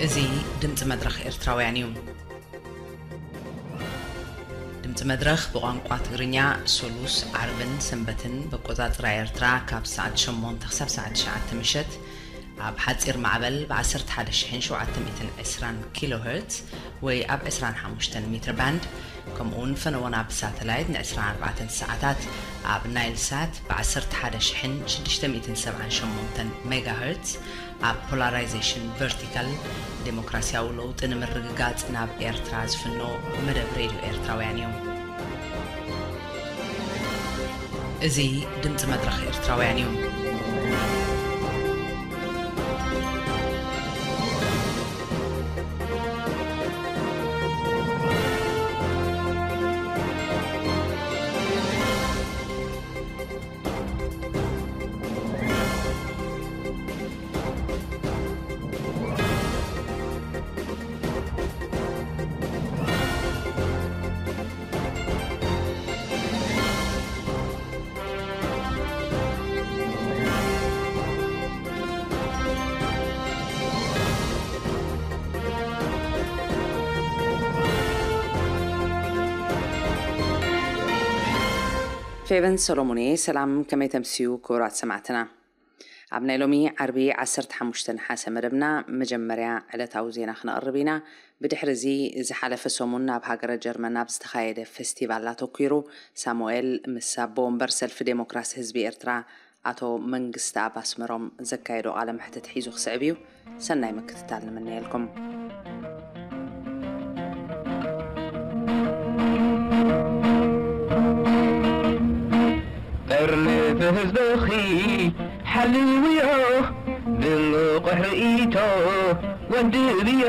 እዚ ድምፂ መድረኽ ኤርትራውያን እዩ። ድምፂ መድረኽ ብቋንቋ ትግርኛ ሶሉስ፣ ዓርብን ሰንበትን ብኣቆፃፅራ ኤርትራ ካብ ሰዓት ሸሞንተ ክሳብ ሰዓት ትሽዓተ ምሸት ኣብ ሓፂር ማዕበል ብ ዓሰርተ ሓደ ሺሕን ሸውዓተ ሚእትን ዕስራን ኪሎ ሄርትዝ ወይ ኣብ ዕስራን ሓሙሽተን ሜትር ባንድ፣ ከምኡ እውን ፈነወና ብሳተላይት ን ዕስራን ኣርባዕተን ሰዓታት ኣብ ናይል ሳት ብ ዓሰርተ ሓደ ሺሕን ሽዱሽተ ሚእትን ሰብዓን ሸሞንተን ሜጋ ሄርትዝ ኣብ ፖላራይዜሽን ቨርቲካል ዴሞክራሲያዊ ለውጢ ንምርግጋጽ ናብ ኤርትራ ዝፍኖ መደብ ሬድዮ ኤርትራውያን እዩ። እዚ ድምፂ መድረኽ ኤርትራውያን እዩ። ፌቨን ሰሎሞን እየ። ሰላም፣ ከመይ ተምስዩ ክቡራት ሰማዕትና? ኣብ ናይ ሎሚ ዓርቢ ዓሰርተ ሓሙሽተ ነሓሰ መደብና መጀመርያ ዕለታዊ ዜና ክነቕርብ ኢና። ብድሕሪ እዚ ዝሓለፈ ሰሙን ኣብ ሃገረ ጀርመን ኣብ ዝተኻየደ ፌስቲቫል ኣተኲሩ ሳሙኤል ምስ ኣቦ ወንበር ሰልፊ ዴሞክራሲ ህዝቢ ኤርትራ ኣቶ መንግስተኣብ ኣስመሮም ዘካየዶ ቃለ መሕትት ሒዙ ክስዕብ እዩ። ሰናይ ምክትታል ንምነየልኩም። ጠርንፊ ህዝብኺ ሓልውዮ፣ ብንቑሕ ርእይቶ ወድብዮ፣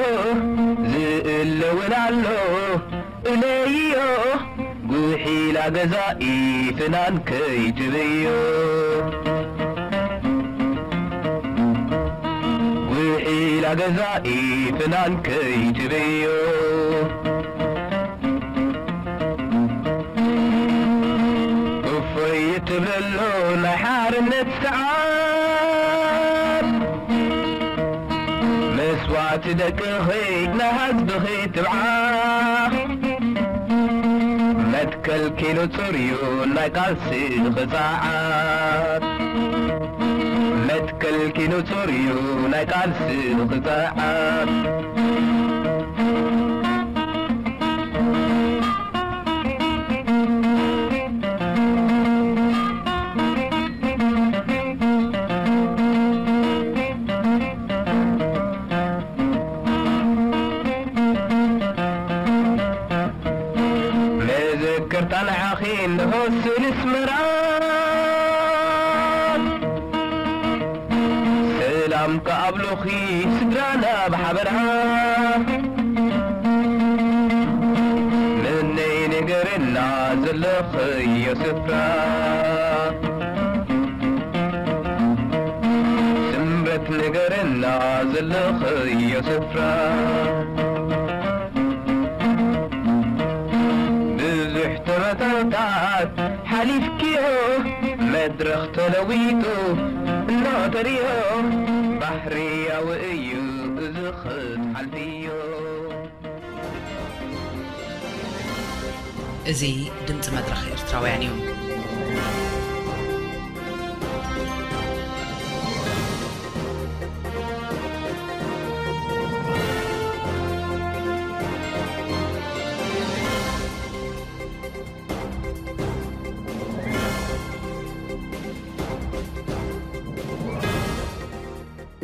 ዝእለውን ኣሎ እለይዮ፣ ጉሒላ ገዛኢ ፍናን ከይትብዮ። ጉሒላ ገዛኢ ፍናን ከይትብዮ። እፎይ እትብለሉ ናይ ሓርነት ሰዓት፣ መስዋእቲ ደቅኺ ናይ ህዝብኺ ትብዓት። መትከልኪ ንጹር እዩ ናይ ቃልስኺ ጸዓት። መትከልኪ ንጹር እዩ ናይ ቃልስኺ ጸዓት። መዘከርታ ንዓኺ እንሆ ስእሊ ኣስመራ። ሰላም ከኣብሉኺ ስድራና ብሓበራ። መነይ ንገረና ዘለኽዮ ስፍራ። ስምረት ንገረና ዘለኽዮ ስፍራ። ብዙሕ ተረታታት ሓሊፍክዮ፣ መድረኽ ተለዊጡ እኖ ተሪኦ። ባህርያዊ እዩ እዚ ክትሓልፍዮ። እዚ ድምፂ መድረኽ ኤርትራውያን እዩ።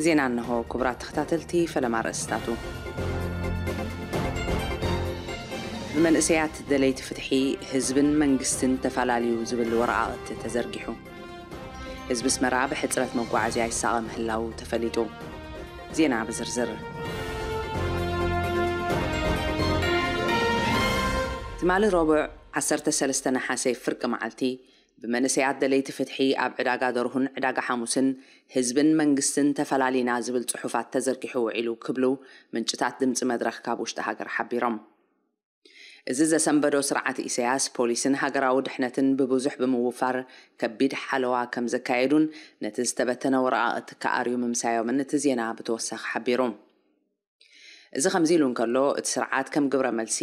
ዜና እንሆ። ክቡራት ተኸታተልቲ፣ ፈለማ ኣርእስታቱ። ብመንእሰያት ደለይቲ ፍትሒ ህዝብን መንግስትን ተፈላለዩ ዝብል ወረቓቕቲ ተዘርጊሑ። ህዝቢ ኣስመራ ብሕጽረት መጓዓዝያ ይሳቐ ምህላዉ ተፈሊጡ። ዜና ብዝርዝር። ትማሊ ረቡዕ ዓሰርተ ሰለስተ ነሓሰ ፍርቂ መዓልቲ ብመንእሰያት ደለይቲ ፍትሒ ኣብ ዕዳጋ ደርሁን ዕዳጋ ሓሙስን ህዝብን መንግስትን ተፈላሊና ዝብል ጽሑፋት ተዘርጊሑ ውዒሉ ክብሉ ምንጭታት ድምጺ መድረኽ ካብ ውሽጢ ሃገር ሓቢሮም። እዚ ዘሰንበዶ ስርዓት ኢሳያስ ፖሊስን ሃገራዊ ድሕነትን ብብዙሕ ብምውፋር ከቢድ ሓለዋ ከም ዘካየዱን ነቲ ዝተበተነ ወረቓቕቲ ክኣርዩ ምምሳዮምን እቲ ዜና ብተወሳኺ ሓቢሩ። እዚ ከምዚ ኢሉ እንከሎ፣ እቲ ስርዓት ከም ግብረ መልሲ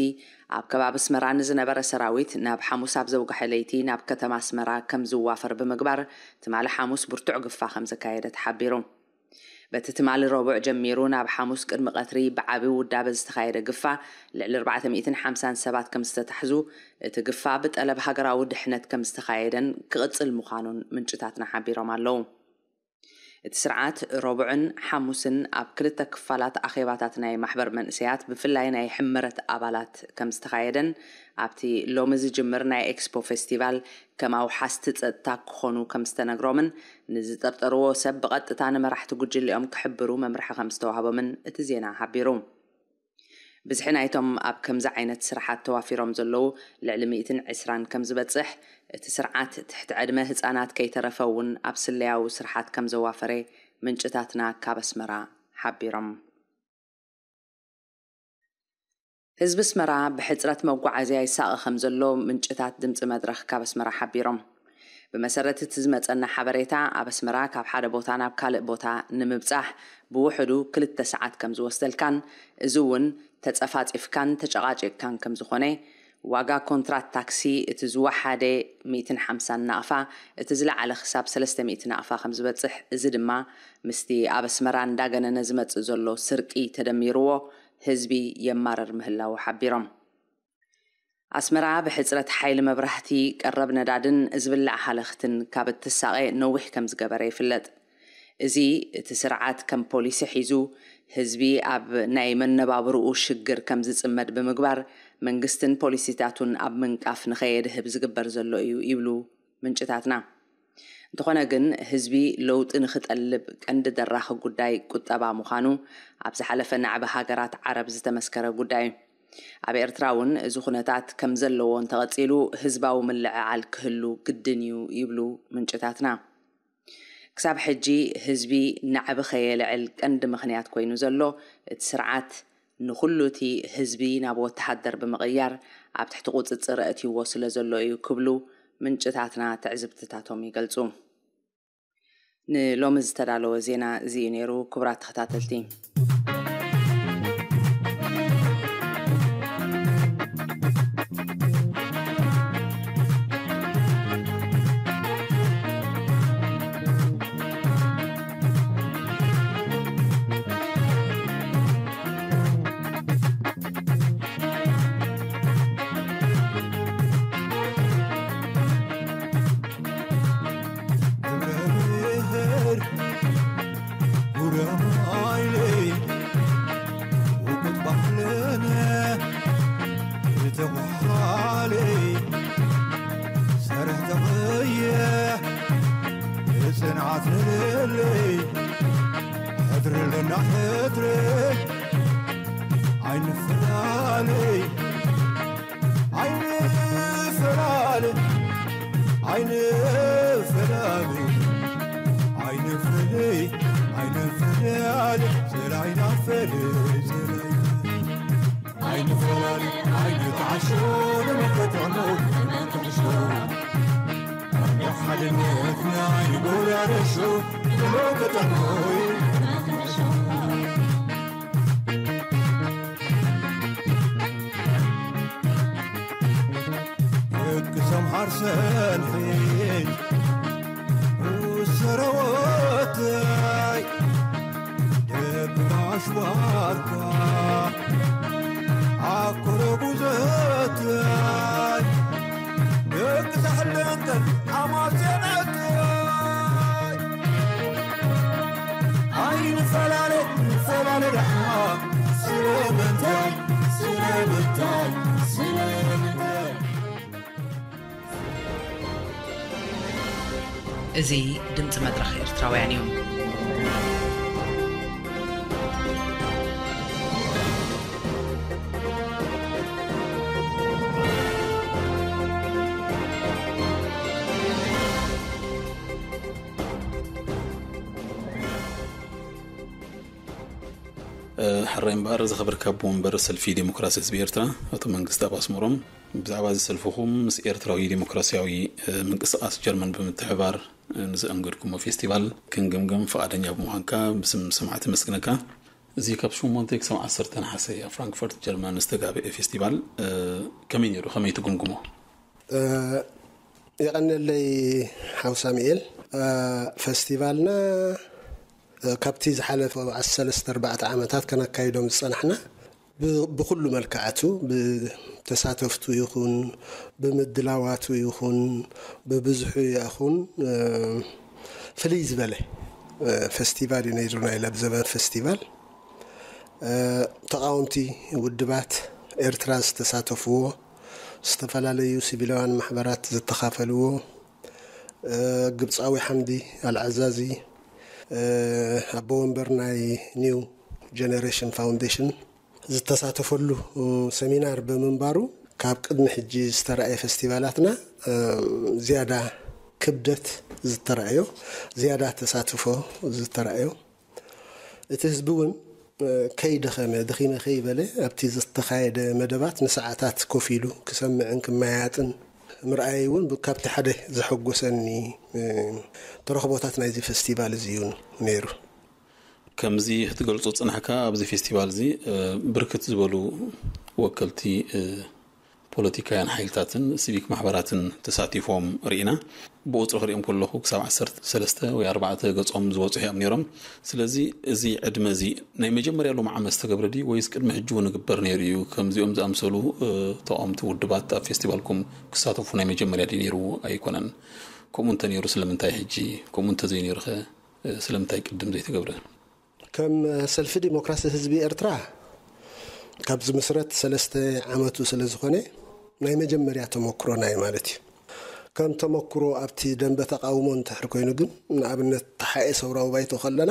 ኣብ ከባቢ ኣስመራ ንዝነበረ ሰራዊት ናብ ሓሙስ ኣብ ዘውግሐ ለይቲ ናብ ከተማ ኣስመራ ከም ዝዋፈር ብምግባር፣ ትማሊ ሓሙስ ብርቱዕ ግፋ ከም ዘካየደ ተሓቢሩ። በቲ ትማሊ ረቡዕ ጀሚሩ ናብ ሓሙስ ቅድሚ ቀትሪ ብዓቢ ውዳበ ዝተኻየደ ግፋ፣ ልዕሊ ኣርባዕተ ሚእትን ሓምሳን ሰባት ከም ዝተታሕዙ፣ እቲ ግፋ ብጠለብ ሃገራዊ ድሕነት ከም ዝተኻየደን ክቕጽል ምዃኑን ምንጭታትና ሓቢሮም ኣለዉ። እቲ ስርዓት ረቡዕን ሓሙስን ኣብ ክልተ ክፋላት ኣኼባታት ናይ ማሕበር መንእሰያት፣ ብፍላይ ናይ ሕመረት ኣባላት ከም ዝተኻየደን፣ ኣብቲ ሎሚ ዝጅምር ናይ ኤክስፖ ፌስቲቫል ከም ኣውሓስቲ ጸጥታ ክኾኑ ከም ዝተነግሮምን፣ ንዝጠርጠርዎ ሰብ ብቐጥታ ንመራሕቲ ጉጅሊኦም ክሕብሩ መምርሒ ከም ዝተዋህቦምን እቲ ዜና ሓቢሩ። ብዝሒ ናይቶም ኣብ ከምዚ ዓይነት ስራሓት ተዋፊሮም ዘለዉ ልዕሊ ሚእትን ዕስራን ከም ዝበጽሕ፣ እቲ ስርዓት ትሕቲ ዕድመ ህጻናት ከይተረፈ እውን ኣብ ስለያዊ ስራሓት ከም ዘዋፈረ ምንጭታትና ካብ ኣስመራ ሓቢሮም። ህዝቢ ኣስመራ ብሕጽረት መጓዓዝያ ይሳቐ ከም ዘሎ ምንጭታት ድምጺ መድረኽ ካብ ኣስመራ ሓቢሮም። ብመሰረት እቲ ዝመጸና ሓበሬታ፣ ኣብ ኣስመራ ካብ ሓደ ቦታ ናብ ካልእ ቦታ ንምብጻሕ ብውሕዱ ክልተ ሰዓት ከም ዝወስደልካን፣ እዚ እውን ተጸፋጺፍካን ተጨቓጪቕካን ከም ዝኾነ፣ ዋጋ ኮንትራት ታክሲ እቲ ዝወሓደ ሚእትን ሓምሳን ናቕፋ፣ እቲ ዝለዓለ ክሳብ ሰለስተ ሚእቲ ናቕፋ ከም ዝበጽሕ፣ እዚ ድማ ምስቲ ኣብ ኣስመራ እንዳገነነ ዝመጽእ ዘሎ ስርቂ ተደሚርዎ ህዝቢ የማርር ምህላዉ ሓቢሮም። ኣስመራ ብሕጽረት ሓይሊ መብራህቲ፣ ቀረብ ነዳድን ዝብላዕ ሃለኽትን ካብ እትሳቐ ነዊሕ ከም ዝገበረ ይፍለጥ። እዚ እቲ ስርዓት ከም ፖሊሲ ሒዙ ህዝቢ ኣብ ናይ መነባብርኡ ሽግር ከም ዝጽመድ ብምግባር መንግስትን ፖሊሲታቱን ኣብ ምንቃፍ ንኸየድህብ ዝግበር ዘሎ እዩ ይብሉ ምንጭታትና። እንተኾነ ግን ህዝቢ ለውጢ ንኽጠልብ ቀንዲ ደራኺ ጉዳይ ቁጠባ ምዃኑ ኣብ ዝሓለፈ ናዕቢ ሃገራት ዓረብ ዝተመስከረ ጉዳይ እዩ። ኣብ ኤርትራ እውን እዚ ኩነታት ከም ዘለዎ እንተቐጺሉ ህዝባዊ ምልዕዓል ክህሉ ግድን እዩ ይብሉ ምንጭታትና። ክሳብ ሕጂ ህዝቢ ናዕቢ ከየልዕል ቀንዲ ምኽንያት ኮይኑ ዘሎ እቲ ስርዓት ንኹሉ እቲ ህዝቢ ናብ ወተሃደር ብምቕያር ኣብ ትሕቲ ቁጽጽር ኣእትይዎ ስለ ዘሎ እዩ ክብሉ ምንጭታትና ትዕዝብትታቶም ይገልጹ። ንሎሚ ዝተዳለወ ዜና እዚ እዩ ነይሩ። ክቡራት ተኸታተልቲ፣ እዚ ድምፂ መድረኽ ኤርትራውያን እዩ። ሕራይ እምበኣር፣ ዝኸበርካ ኣቦ መንበር ሰልፊ ዴሞክራሲ ህዝቢ ኤርትራ ኣቶ መንግስቲ ኣብ ኣስመሮም፣ ብዛዕባ እዚ ሰልፍኹም ምስ ኤርትራዊ ዴሞክራሲያዊ ምንቅስቓስ ጀርመን ብምትሕባር ንዘእንገድኩሞ ፌስቲቫል ክንግምግም ፍቓደኛ ብምዃንካ ብስም ሰማዕቲ መስግነካ። እዚ ካብ ሸሞንተ ክሳብ ዓሰርተ ነሓሰ ኣብ ፍራንክፈርት ጀርመን ዝተጋበአ ፌስቲቫል ከመይ ነይሩ? ከመይ ትግምግሞ? የቐነለይ ሓው ሳሙኤል። ፈስቲቫልና ካብቲ ዝሓለፈ ሰለስተ ኣርባዕተ ዓመታት ከነካይዶም ዝፀናሕና ብኩሉ መልክዓቱ፣ ብተሳተፍቱ ይኹን፣ ብምድላዋቱ ይኹን፣ ብብዝሑ ይኹን፣ ፍልይ ዝበለ ፈስቲቫል እዩ ነይሩ፣ ናይ ለብዘበን ፈስቲቫል። ተቃወምቲ ውድባት ኤርትራ ዝተሳተፍዎ፣ ዝተፈላለዩ ሲቪላውያን ማሕበራት ዝተኻፈልዎ፣ ግብፃዊ ሓምዲ ኣልዓዛዚ፣ ኣቦ ወንበር ናይ ኒው ጀነሬሽን ፋውንዴሽን ዝተሳተፈሉ ሰሚናር ብምንባሩ፣ ካብ ቅድሚ ሕጂ ዝተረኣየ ፈስቲቫላትና ዝያዳ ክብደት ዝተረኣዮ፣ ዝያዳ ተሳትፎ ዝተረኣዮ፣ እቲ ህዝቢ እውን ከይደኸመ፣ ደኺመ ከይበለ ኣብቲ ዝተኻየደ መደባት ንሰዓታት ኮፍ ኢሉ ክሰምዕን ክመያጥን ምርኣይ እውን ካብቲ ሓደ ዘሐጎሰኒ ተረኽቦታት ናይዚ ፈስቲቫል እዚ እዩ ነይሩ። ከምዚ ክትገልጾ ዝጸናሕካ፣ ኣብዚ ፌስቲቫል እዚ ብርክት ዝበሉ ወከልቲ ፖለቲካውያን ሓይልታትን ሲቪክ ማሕበራትን ተሳቲፎም ርኢና። ብቁጽሪ ክሪኦም ከለኹ ክሳብ ዓሰርተ ሰለስተ ወይ ኣርባዕተ ገጾም ዝበጽሑ እዮም ነይሮም። ስለዚ እዚ ዕድመ እዚ ናይ መጀመርያ ሎሚ ዓመት ዝተገብረ ድዩ ወይስ ቅድሚ ሕጂ እውን ይግበር ነይሩ እዩ? ከምዚኦም ዝኣምሰሉ ተቃወምቲ ውድባት ኣብ ፌስቲቫልኩም ክሳተፉ ናይ መጀመርያ ድዩ ነይሩ? ኣይኮነን። ከምኡ እንተነይሩ ስለምንታይ ሕጂ? ከምኡ እንተዘይነይሩኸ ስለምንታይ ቅድም ዘይተገብረ? ከም ሰልፊ ዲሞክራሲ ህዝቢ ኤርትራ ካብ ዝምስረት ሰለስተ ዓመቱ ስለ ዝኾነ፣ ናይ መጀመርያ ተመክሮና እዩ ማለት እዩ። ከም ተመክሮ ኣብቲ ደንበ ተቃውሞ እንድሕር ኮይኑ ግን፣ ንኣብነት ተሓኤ ሰውራዊ ባይቶ ከለና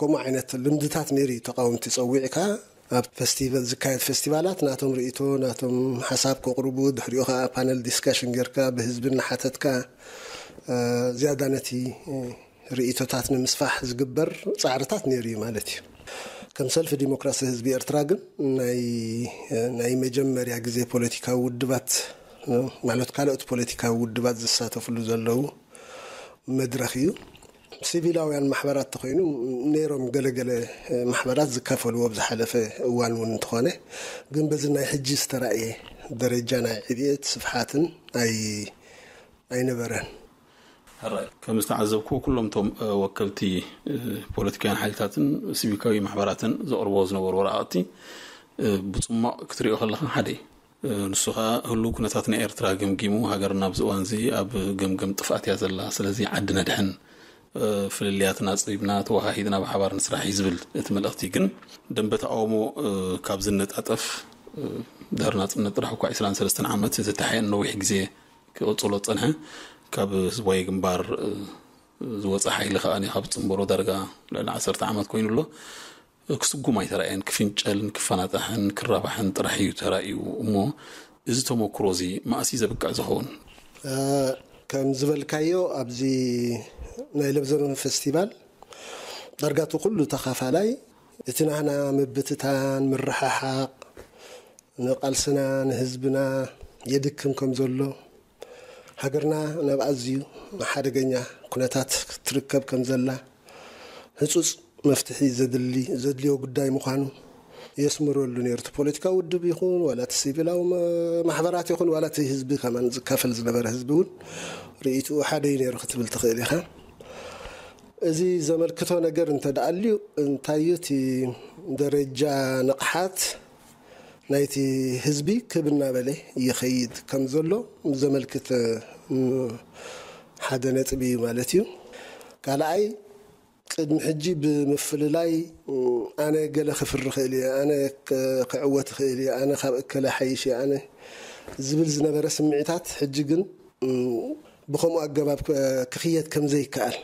ከምኡ ዓይነት ልምድታት ነይሩ እዩ። ተቃወምቲ ጸዊዕካ ኣብ ፈስቲቫል ዝካየድ ፈስቲቫላት ናቶም ርእይቶ፣ ናቶም ሓሳብ ከቕርቡ፣ ድሕሪኡ ከዓ ፓነል ዲስካሽን ጌርካ ብህዝቢ እናሓተትካ ዝያዳ ነቲ ርእይቶታት ንምስፋሕ ዝግበር ጻዕርታት ነይሩ እዩ ማለት እዩ። ከም ሰልፊ ዲሞክራሲ ህዝቢ ኤርትራ ግን ናይ መጀመርያ ግዜ ፖለቲካዊ ውድባት ማለት ካልኦት ፖለቲካዊ ውድባት ዝሳተፍሉ ዘለዉ መድረኽ እዩ። ሲቪላውያን ማሕበራት ተኮይኑ ነይሮም፣ ገለገለ ማሕበራት ዝካፈልዎ ኣብ ዝሓለፈ እዋን እውን እንተኾነ፣ ግን በዚ ናይ ሕጂ ዝተራእየ ደረጃ ናይ ዕብየት ስፍሓትን ኣይ ኣይነበረን። ሕራይ ከም ዝተዓዘብኩ ኩሎም እቶም ወከልቲ ፖለቲካውያን ሓይልታትን ሲቪካዊ ማሕበራትን ዘቕርቦ ዝነበሩ ወረቓቕቲ ብፅሟቕ ክትሪኦ ከለኻ ሓደ እዩ። ንሱ ከዓ ህሉው ኩነታት ናይ ኤርትራ ገምጊሙ፣ ሃገርና ኣብዚ እዋን እዚ ኣብ ገምገም ጥፍኣት እያ ዘላ፣ ስለዚ ዓዲ ነድሕን፣ ፍልልያትና ኣፅቢብና ተወሃሂድና ብሓባር ንስራሕ እዩ ዝብል እቲ መልእኽቲ። ግን ደንበ ተቃውሞ ካብ ዝነጣጠፍ ድሕሪ ናፅነት ጥራሕ እኳ ዕስራን ሰለስተን ዓመት ዝተሓየን ነዊሕ ግዜ ክቕፅሎ ዝፀንሐ ካብ ህዝባዊ ግንባር ዝወፀ ሓይሊ ከዓ ካብ ፅንበሮ ዳርጋ ልዕሊ ዓሰርተ ዓመት ኮይኑ ኣሎ። ክስጉም ኣይተራእየን። ክፍንጨልን ክፈናጣሕን ክራባሕን ጥራሕ እዩ ተራእዩ። እሞ እዚ ተመክሮ እዚ መኣስ እዩ ዘብቅዕ ዝኸውን? ከም ዝበልካዮ ኣብዚ ናይ ለብዘበን ፈስቲቫል ዳርጋ እቲ ኩሉ ተኻፋላይ እቲ ናህና ምብትታን ምርሕሓቕ ንቃልስና ንህዝብና የድክም ከም ዘሎ፣ ሃገርና ናብ ኣዝዩ ሓደገኛ ኩነታት ክትርከብ ከም ዘላ፣ ህጹጽ መፍትሒ ዘድሊ ዘድልዮ ጉዳይ ምዃኑ የስምረሉ ነይሩ። እቲ ፖለቲካዊ ውድብ ይኹን ዋላ እቲ ሲቪላዊ መ- ማሕበራት ይኹን ዋላ እቲ ህዝቢ ከማን ዝካፈል ዝነበረ ህዝቢ እውን ርእይትኡ ሓደ እዩ ነይሩ ክትብል ትኽእል ኢኻ። እዚ ዘመልክቶ ነገር እንተ ደኣ ኣልዩ እንታይ እዩ እቲ ደረጃ ንቕሓት ናይቲ ህዝቢ ክብ እናበለ ይኸይድ ከም ዘሎ ዘመልክት ሓደ ነጥቢ እዩ ማለት እዩ። ካልኣይ ቅድሚ ሕጂ ብምፍልላይ ኣነ ገለ ክፍሪ ክእል እየ፣ ኣነ ክዕወት ክእል እየ፣ ኣነ ካብ እከለ ሓይሽ እየ፣ ኣነ ዝብል ዝነበረ ስምዒታት ሕጂ ግን ብኸምኡ ኣገባብ ክኽየድ ከም ዘይከኣል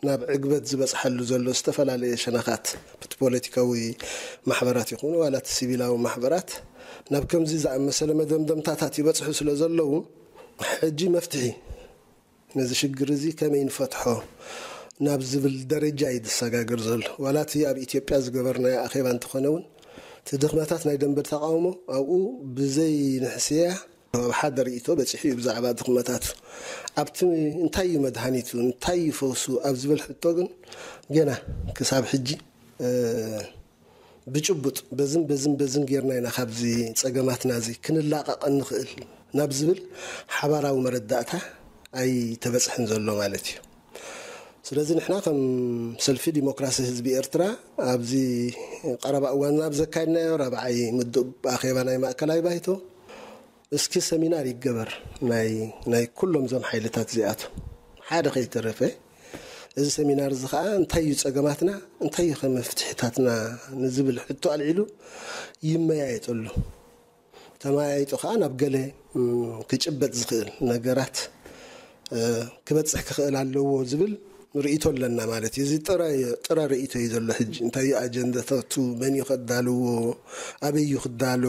ናብ ዕግበት ዝበፅሓሉ ዘሎ ዝተፈላለየ ሸነኻት ብቲ ፖለቲካዊ ማሕበራት ይኹኑ ዋላ እቲ ሲቪላዊ ማሕበራት ናብ ከምዚ ዝኣመሰለ መደምደምታታት ይበፅሑ ስለ ዘለዉ ሕጂ መፍትሒ ነዚ ሽግር እዚ ከመይ ንፈትሖ ናብ ዝብል ደረጃ እዩ ዝሰጋገር ዘሎ። ዋላ እቲ ኣብ ኢትዮጵያ ዝገበርናዮ ኣኼባ እንተኾነ እውን እቲ ድኽመታት ናይ ደንበ ተቃውሞ ኣብኡ ብዘይ ንሕስያ ኣብ ሓደ ርእይቶ በፂሑ እዩ ብዛዕባ ድኽመታቱ። ኣብቲ እንታይ እዩ መድሃኒቱ እንታይ እዩ ፈውሱ ኣብ ዝብል ሕቶ ግን ገና ክሳብ ሕጂ ብጭቡጥ በዝን በዝን በዝን ጌርና ኢና ካብዚ ጸገማትና እዚ ክንላቐቕ እንኽእል ናብ ዝብል ሓባራዊ መረዳእታ ኣይተበጽሕን ዘሎ ማለት እዩ። ስለዚ ንሕና ከም ሰልፊ ዲሞክራሲ ህዝቢ ኤርትራ ኣብዚ ቀረባ እዋን ኣብ ዘካየድናዮ ራብዓይ ምዱብ ኣኼባ ናይ ማእከላይ ባይቶ እስኪ ሰሚናር ይገበር ናይ ናይ ኩሎም እዞም ሓይልታት እዚኣቶም ሓደ ከይተረፈ፣ እዚ ሰሚናር እዚ ኸዓ እንታይ እዩ ጸገማትና፣ እንታይ እዩ ከ መፍትሕታትና ንዝብል ሕቶ ኣልዒሉ ይመያየጠሉ። ተመያይጡ ኸዓ ናብ ገለ ክጭበጥ ዝኽእል ነገራት ክበፅሕ ክኽእል ኣለዎ ዝብል ርእይቶ ኣለና ማለት እዩ። እዚ ጥረ ርእይቶ እዩ ዘሎ። ሕጂ እንታይ እዩ ኣጀንዳታቱ፣ መን እዩ ከዳልዎ፣ ኣበይ እዩ ክዳሎ፣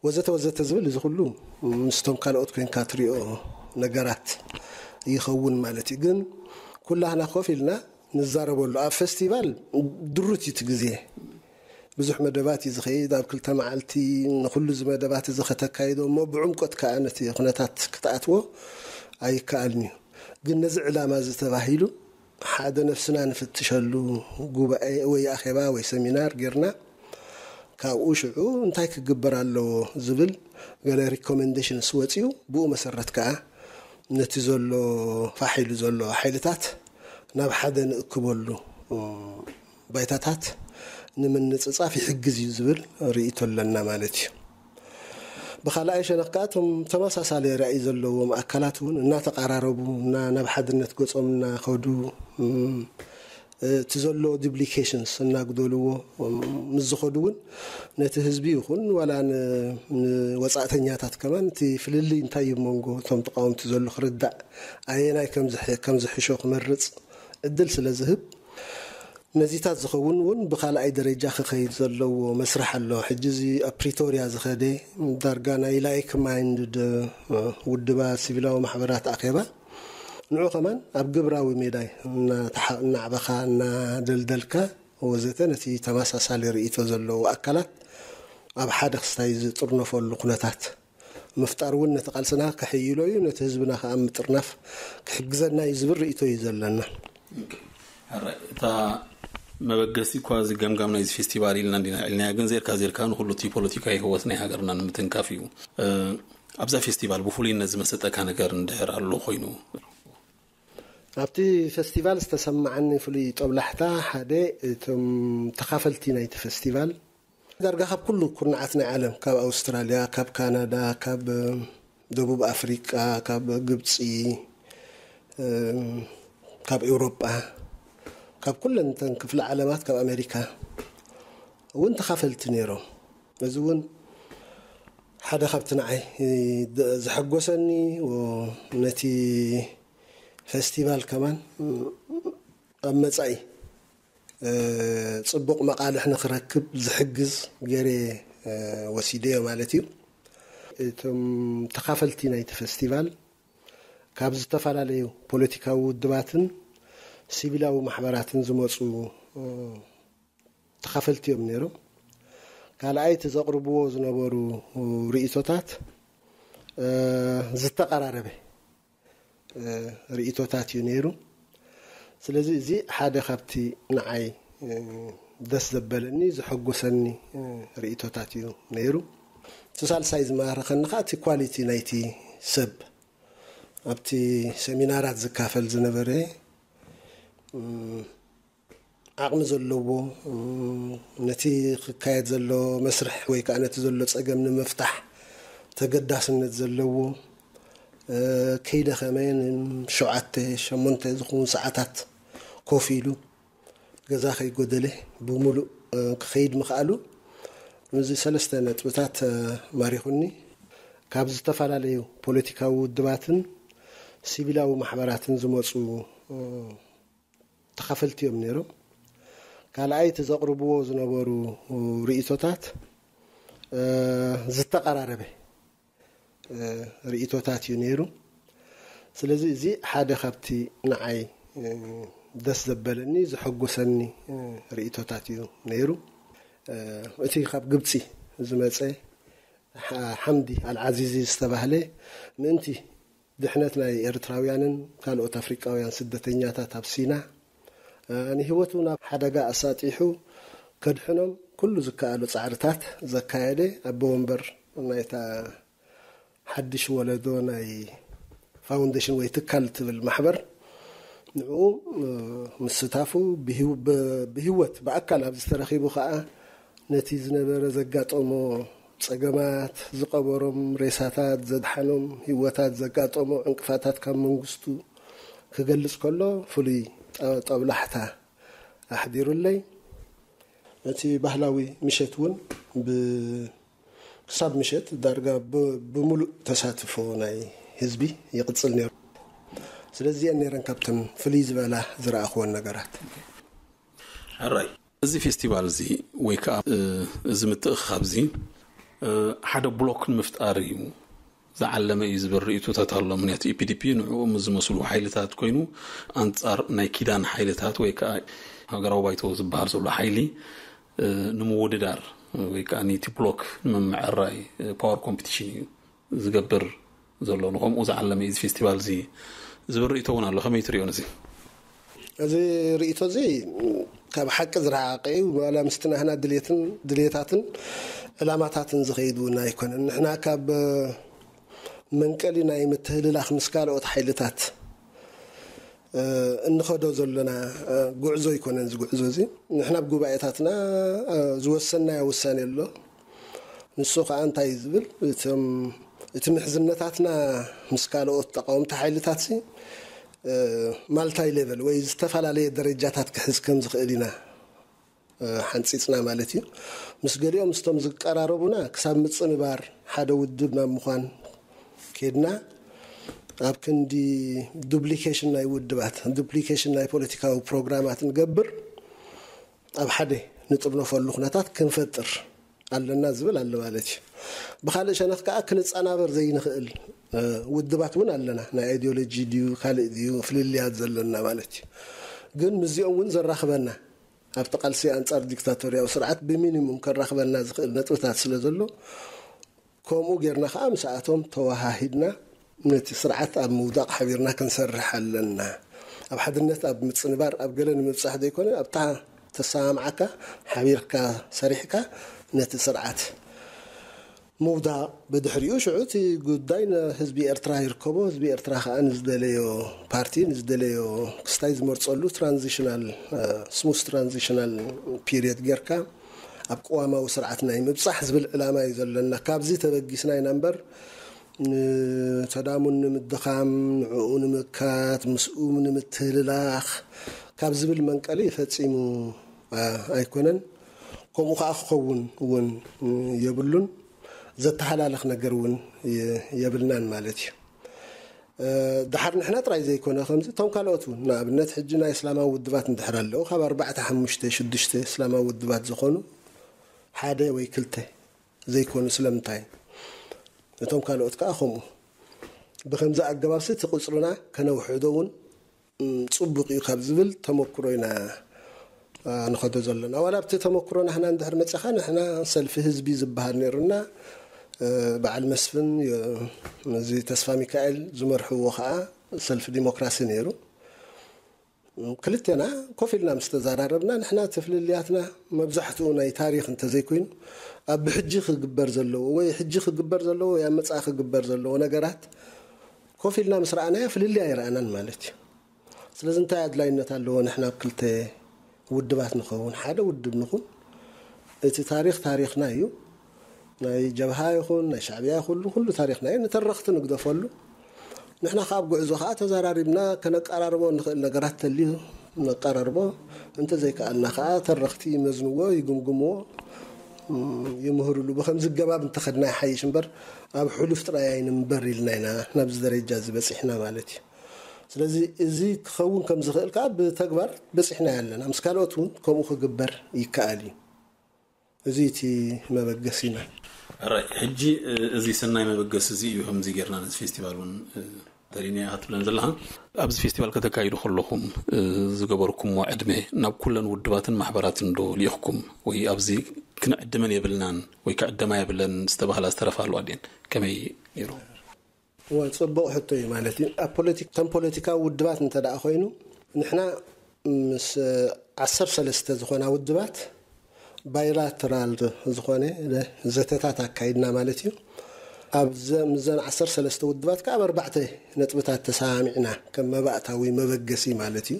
ወዘተ ወዘተ ዝብል፣ እዚ ኩሉ ምስቶም ካልኦት ኮይንካ ትሪኦ ነገራት ይኸውን ማለት እዩ። ግን ኩላህና ኮፍ ኢልና ንዛረበሉ ኣብ ፌስቲቫል ድሩት እዩ እቲ ግዜ። ብዙሕ መደባት እዩ ዝኸይድ። ኣብ ክልተ መዓልቲ ንኹሉ እዚ መደባት እዚ ከተካይዶ እሞ ብዕምቆት ከኣ ነቲ ኩነታት ክትኣትዎ ኣይከኣልን እዩ። ግን ነዚ ዕላማ እዚ ተባሂሉ ሓደ ነፍስና ንፍትሸሉ ጉባኤ ወይ ኣኼባ ወይ ሰሚናር ጌርና ካብኡ ሽዑ እንታይ ክግበር ኣለዎ ዝብል ገለ ሪኮመንዴሽንስ ወፂኡ ብኡ መሰረት ከኣ ነቲ ዘሎ ፋሕ ኢሉ ዘሎ ሓይልታት ናብ ሓደ ንእክበሉ ባይታታት ንምንፅፃፍ ይሕግዝ እዩ ዝብል ርእይቶ ኣለና ማለት እዩ። ብኻልኣይ ሸነኽ ከዓ እቶም ተመሳሳሊ ራእይ ዘለዎም ኣካላት እውን እናተቐራረቡ እና ናብ ሓድነት ገጾም እናኸዱ እቲ ዘሎ ዱፕሊኬሽንስ እናጉደልዎ ምስ ዝኸዱ እውን ነቲ ህዝቢ ይኹን ዋላ ንወፃእተኛታት ከማን እቲ ፍልልይ እንታይ እዩ መንጎ እቶም ተቃወምቲ ዘሎ ክርዳእ ኣየናይ ከም ዝሕሾ ክመርፅ ዕድል ስለ ዝህብ ነዚታት ዝኸውን እውን ብኻልኣይ ደረጃ ክኸይድ ዘለዎ መስርሕ ኣሎ። ሕጂ እዚ ኣብ ፕሪቶርያ ዝኸደ ዳርጋ ናይ ላይክ ማይንድድ ውድባ ሲቪላዊ ማሕበራት ኣኼባ ንዑ ከማን ኣብ ግብራዊ ሜዳይ እናዕበኻ እናደልደልካ ወዘተ ነቲ ተመሳሳሊ ርእይቶ ዘለዎ ኣካላት ኣብ ሓደ ክስታይ ዝጥርነፈሉ ኩነታት ምፍጣር እውን ነቲ ቃልስና ከሕይሎ እዩ፣ ነቲ ህዝብና ከዓ ምጥርናፍ ክሕግዘና እዩ ዝብል ርእይቶ እዩ ዘለና። እታ መበገሲ እኳ እዚ ገምጋም ናይዚ ፌስቲቫል ኢልና እንዲና ኢልናያ ግን ዜርካ ዜርካ ንኩሉ እቲ ፖለቲካዊ ህወት ናይ ሃገርና ንምትንካፍ እዩ። ኣብዛ ፌስቲቫል ብፍሉይነት ዝመሰጠካ ነገር እንድሕር ኣሎ ኮይኑ? ኣብቲ ፌስቲቫል ዝተሰማዓኒ ፍሉይ ጦብላሕታ ሓደ እቶም ተኻፈልቲ ናይቲ ፌስቲቫል ዳርጋ ካብ ኩሉ ኩርናዓት ናይ ዓለም ካብ ኣውስትራልያ ካብ ካናዳ ካብ ደቡብ ኣፍሪቃ ካብ ግብፂ ካብ ኤውሮጳ ካብ ኩለን እተን ክፍለ ዓለማት ካብ ኣሜሪካ እውን ተኻፈልቲ ነይሮም። እዚ እውን ሓደ ካብቲ ንዓይ ዘሐጎሰኒ ነቲ ፌስቲቫል ከማን ኣብ መጻኢ ጽቡቕ መቓልሕ ንኽረክብ ዝሕግዝ ገይረ ወሲደዮ ማለት እዩ። እቶም ተኻፈልቲ ናይቲ ፌስቲቫል ካብ ዝተፈላለዩ ፖለቲካዊ ውድባትን ሲቪላዊ ማሕበራትን ዝመፁ ተኻፈልቲ እዮም ነይሮም። ካልኣይ እቲ ዘቕርብዎ ዝነበሩ ርእይቶታት ዝተቐራረበ ርእይቶታት እዩ ነይሩ። ስለዚ እዚ ሓደ ካብቲ ንዓይ ደስ ዘበለኒ ዘሐጎሰኒ ርእይቶታት እዩ ነይሩ። እቲ ሳልሳይ ዝማረኸኒ ከዓ እቲ ኳሊቲ ናይቲ ሰብ ኣብቲ ሰሚናራት ዝካፈል ዝነበረ ዓቕሚ ዘለዎ ነቲ ክካየድ ዘሎ መስርሕ ወይ ከዓ ነቲ ዘሎ ፀገም ንምፍታሕ ተገዳስነት ዘለዎ ከይደኸመ ንሸውዓተ ሸሞንተ ዝኸውን ሰዓታት ኮፍ ኢሉ ገዛ ከይጎደለ ብምሉእ ክኸይድ ምኽኣሉ እዚ ሰለስተ ነጥብታት ማሪኹኒ። ካብ ዝተፈላለዩ ፖለቲካዊ ውድባትን ሲቪላዊ ማሕበራትን ዝመፁ ተኻፈልቲ እዮም ነይሮም። ካልኣይ እቲ ዘቕርብዎ ዝነበሩ ርእይቶታት ዝተቐራረበ ርእይቶታት እዩ ነይሩ። ስለዚ እዚ ሓደ ካብቲ ንዓይ ደስ ዘበለኒ ዘሐጎሰኒ ርእይቶታት እዩ ነይሩ። እቲ ካብ ግብፂ ዝመፀ ሓምዲ ኣልዓዚዚ ዝተባህለ ምእንቲ ድሕነት ናይ ኤርትራውያንን ካልኦት ኣፍሪቃውያን ስደተኛታት ኣብ ሲና ንህይወቱ ናብ ሓደጋ ኣሳጢሑ ከድሕኖም ኩሉ ዝከኣሉ ፃዕርታት ዘካየደ ኣቦ ወንበር ናይታ ሓድሽ ወለዶ ናይ ፋውንዴሽን ወይ ትካል ትብል ማሕበር ንዕኡ ምስታፉ ብህይወት ብኣካል ኣብዚ ተረኺቡ ከዓ ነቲ ዝነበረ ዘጋጠሞ ፀገማት ዝቀበሮም ሬሳታት ዘድሓኖም ህይወታት ዘጋጠሞ ዕንቅፋታት ካብ መንግስቱ ክገልፅ ከሎ ፍሉይ ጠብላሕታ ኣሕዲሩለይ። እቲ ባህላዊ ምሸት እውን ክሳብ ምሸት ዳርጋ ብምሉእ ተሳትፎ ናይ ህዝቢ ይቕፅል ነይሩ። ስለዚ እዚአን ነይረን ካብተን ፍልይ ዝበላ ዝረኣኽወን ነገራት። ሕራይ እዚ ፌስቲቫል እዚ ወይ ከዓ እዚ ምትእኽኻብ እዚ ሓደ ብሎክ ንምፍጣር እዩ ዝዓለመ እዩ ዝብል ርእይቶታት ኣሎ። ምክንያቱ ኢፒዲፒ ንዕኡ ምስ ዝመስሉ ሓይልታት ኮይኑ ኣንፃር ናይ ኪዳን ሓይልታት ወይ ከዓ ሃገራዊ ባይቶ ዝበሃል ዘሎ ሓይሊ ንምውድዳር ወይ ከዓ ነቲ ብሎክ ንምምዕራይ ፓወር ኮምፒቲሽን እዩ ዝገብር ዘሎ። ንከምኡ ዝዓለመ እዩ እዚ ፌስቲቫል እዚ ዝብል ርእይቶ እውን ኣሎ። ከመይ ትሪኦ ነዚ? እዚ ርእይቶ እዚ ካብ ሓቂ ዝረሓቐ እዩ። ዋላ ምስቲ ናህና ድሌትን ድሌታትን ዕላማታትን ዝኸይድ እውን ኣይኮነን። ንሕና ካብ መንቀሊ ናይ ምትህልላኽ ምስ ካልኦት ሓይልታት እንኸዶ ዘለና ጉዕዞ ኣይኮነን። እዚ ጉዕዞ እዚ ንሕና ኣብ ጉባኤታትና ዝወሰናዮ ውሳኔ ኣሎ። ንሱ ከዓ እንታይ እዩ ዝብል፣ እቲ ምሕዝነታትና ምስ ካልኦት ተቃወምቲ ሓይልታት ማልታይ ሌቨል ወይ ዝተፈላለየ ደረጃታት ክሕዝ ከም ዝኽእል ኢና ሓንፂፅና ማለት እዩ። ምስ ገሊኦም ምስቶም ዝቀራረቡና ክሳብ ምፅንባር ሓደ ውድብ ናብ ምዃን ኬድና ኣብ ክንዲ ዱፕሊኬሽን ናይ ውድባት ዱፕሊኬሽን ናይ ፖለቲካዊ ፕሮግራማት ንገብር ኣብ ሓደ ንጥርነፈሉ ኩነታት ክንፈጥር ኣለና ዝብል ኣሎ ማለት እዩ። ብካልእ ሸነኽ ከዓ ክንፀናበር ዘይንኽእል ውድባት እውን ኣለና። ናይ ኣይዲዮሎጂ ድዩ ካልእ ድዩ ፍልልያት ዘለና ማለት እዩ። ግን ምስዚኦም እውን ዘራኽበና ኣብቲ ቃልሲ ኣንፃር ዲክታቶርያዊ ስርዓት ብሚኒሙም ከራኽበና ዝኽእል ነጥብታት ስለ ዘሎ ከምኡ ጌርና ከዓ ምስኣቶም ተወሃሂድና ነቲ ስርዓት ኣብ ምውዳቕ ሓቢርና ክንሰርሕ ኣለና። ኣብ ሓድነት ኣብ ምፅንባር ኣብ ገለ ንምብፃሕ ዘይኮነ ኣብታ ተሰማምዓካ ሓቢርካ ሰሪሕካ ነቲ ስርዓት ምውዳቕ ብድሕሪኡ ሽዑ እቲ ጉዳይ ንህዝቢ ኤርትራ ይርከቦ። ህዝቢ ኤርትራ ከዓ ንዝደለዮ ፓርቲ ንዝደለዮ ክስታይ ዝመርፀሉ ትራንዚሽናል ስሙዝ ትራንዚሽናል ፒሪየድ ጌርካ ኣብ ቅዋማዊ ስርዓት ናይ ምብፃሕ ዝብል ዕላማ እዩ ዘለና። ካብዚ ተበጊስና ኢና እምበር ንተዳሙን ንምድኻም ንዕኡ ንምካት ምስኡ ንምትህልላኽ ካብ ዝብል መንቀሊ ፈፂሙ ኣይኮነን። ከምኡ ከዓ ክኸውን እውን የብሉን። ዘተሃላለኽ ነገር እውን የብልናን ማለት እዩ። ድሓር ንሕና ጥራይ ዘይኮነ ከምዚ እቶም ካልኦት እውን ንኣብነት ሕጂ ናይ እስላማዊ ውድባት እንድሕር ኣለዉ ካብ ኣርባዕተ ሓሙሽተ ሽዱሽተ እስላማዊ ውድባት ዝኾኑ ሓደ ወይ ክልተ ዘይኮኑ ስለምንታይ እቶም ካልኦት ከዓ ከምኡ ብከምዚ ኣገባብሲ እቲ ቁፅርና ከነውሕዶ እውን ፅቡቅ እዩ ካብ ዝብል ተመክሮ ኢና ንኸዶ ዘለና። ዋላ ኣብቲ ተመክሮ ናህና እንድሕር መፅኻ ንሕና ሰልፊ ህዝቢ ዝበሃል ነይሩና በዓል መስፍን እዚ ተስፋ ሚካኤል ዝመርሕዎ ከዓ ሰልፊ ዲሞክራሲ ነይሩ። ክልቴና ኮፍ ኢልና ምስ ተዘራረብና ንሕና እቲ ፍልልያትና መብዛሕትኡ ናይ ታሪኽ እንተዘይኮይኑ ኣብ ብሕጂ ክግበር ዘለዎ ወይ ሕጂ ክግበር ዘለዎ ወይ ኣብ መጻኢ ክግበር ዘለዎ ነገራት ኮፍ ኢልና ምስ ረኣናዮ ፍልልይ ኣይረኣናን ማለት እዩ። ስለዚ እንታይ ኣድላይነት ኣለዎ ንሕና ኣብ ክልተ ውድባት ንኸውን ሓደ ውድብ ንኹን እቲ ታሪኽ ታሪኽና እዩ። ናይ ጀብሃ ይኹን ናይ ሻዕብያ ኩሉ ኩሉ ታሪኽና እዩ። ንተረኽቲ ንግደፈሉ። ንሕና ካብ ጉዕዞ ከዓ ተዘራሪብና ከነቀራርቦ ንኽእል ነገራት ተልዩ ነቀራርቦ። እንተዘይከኣልና ከዓ ተረኽቲ ይመዝንዎ፣ ይግምግምዎ፣ ይምህርሉ። ብከምዚ ገባብ እንተኸድና ይሓይሽ እምበር ኣብ ሕሉፍ ጥራይ ኣይንንበር ኢልና ኢና ናብዚ ደረጃ እዚ በፂሕና ማለት እዩ። ስለዚ እዚ ክኸውን ከም ዝኽእል ከዓ ብተግባር በፂሕና ኣለና። ምስ ካልኦት እውን ከምኡ ክግበር ይከኣል እዩ። እዚ እቲ መበገሲና። ሕራይ ሕጂ እዚ ሰናይ መበገሲ እዚ እዩ ከምዚ ጌርና ነዚ ፌስቲቫል እውን ተሪኒያ ክትብለን ዘለኻ ኣብዚ ፌስቲቫል ከተካይዱ ከለኹም ዝገበርኩምዎ ዕድመ ናብ ኩለን ውድባትን ማሕበራትን ዶ ልኢኽኩም ወይ ኣብዚ ክንዕድመን የብልናን ወይ ክዕደማ የብለን ዝተባህላ ዝተረፋ ኣለዋ ድየን ከመይ ነይሩ? እዋ ፅቡቕ ሕቶ እዩ ማለት እዩ። ኣብ ፖለቲክ ከም ፖለቲካዊ ውድባት እንተ ደኣ ኮይኑ ንሕና ምስ ዓሰርተ ሰለስተ ዝኾና ውድባት ባይላተራል ዝኾነ ዘተታት ኣካይድና ማለት እዩ። ኣብ ዘ- ምዘን ዓሰርተ ሰለስተ ውድባት ከዓ ኣብ ኣርባዕተ ነጥብታት ተሰማሚዕና፣ ከም መባእታዊ መበገሲ ማለት እዩ።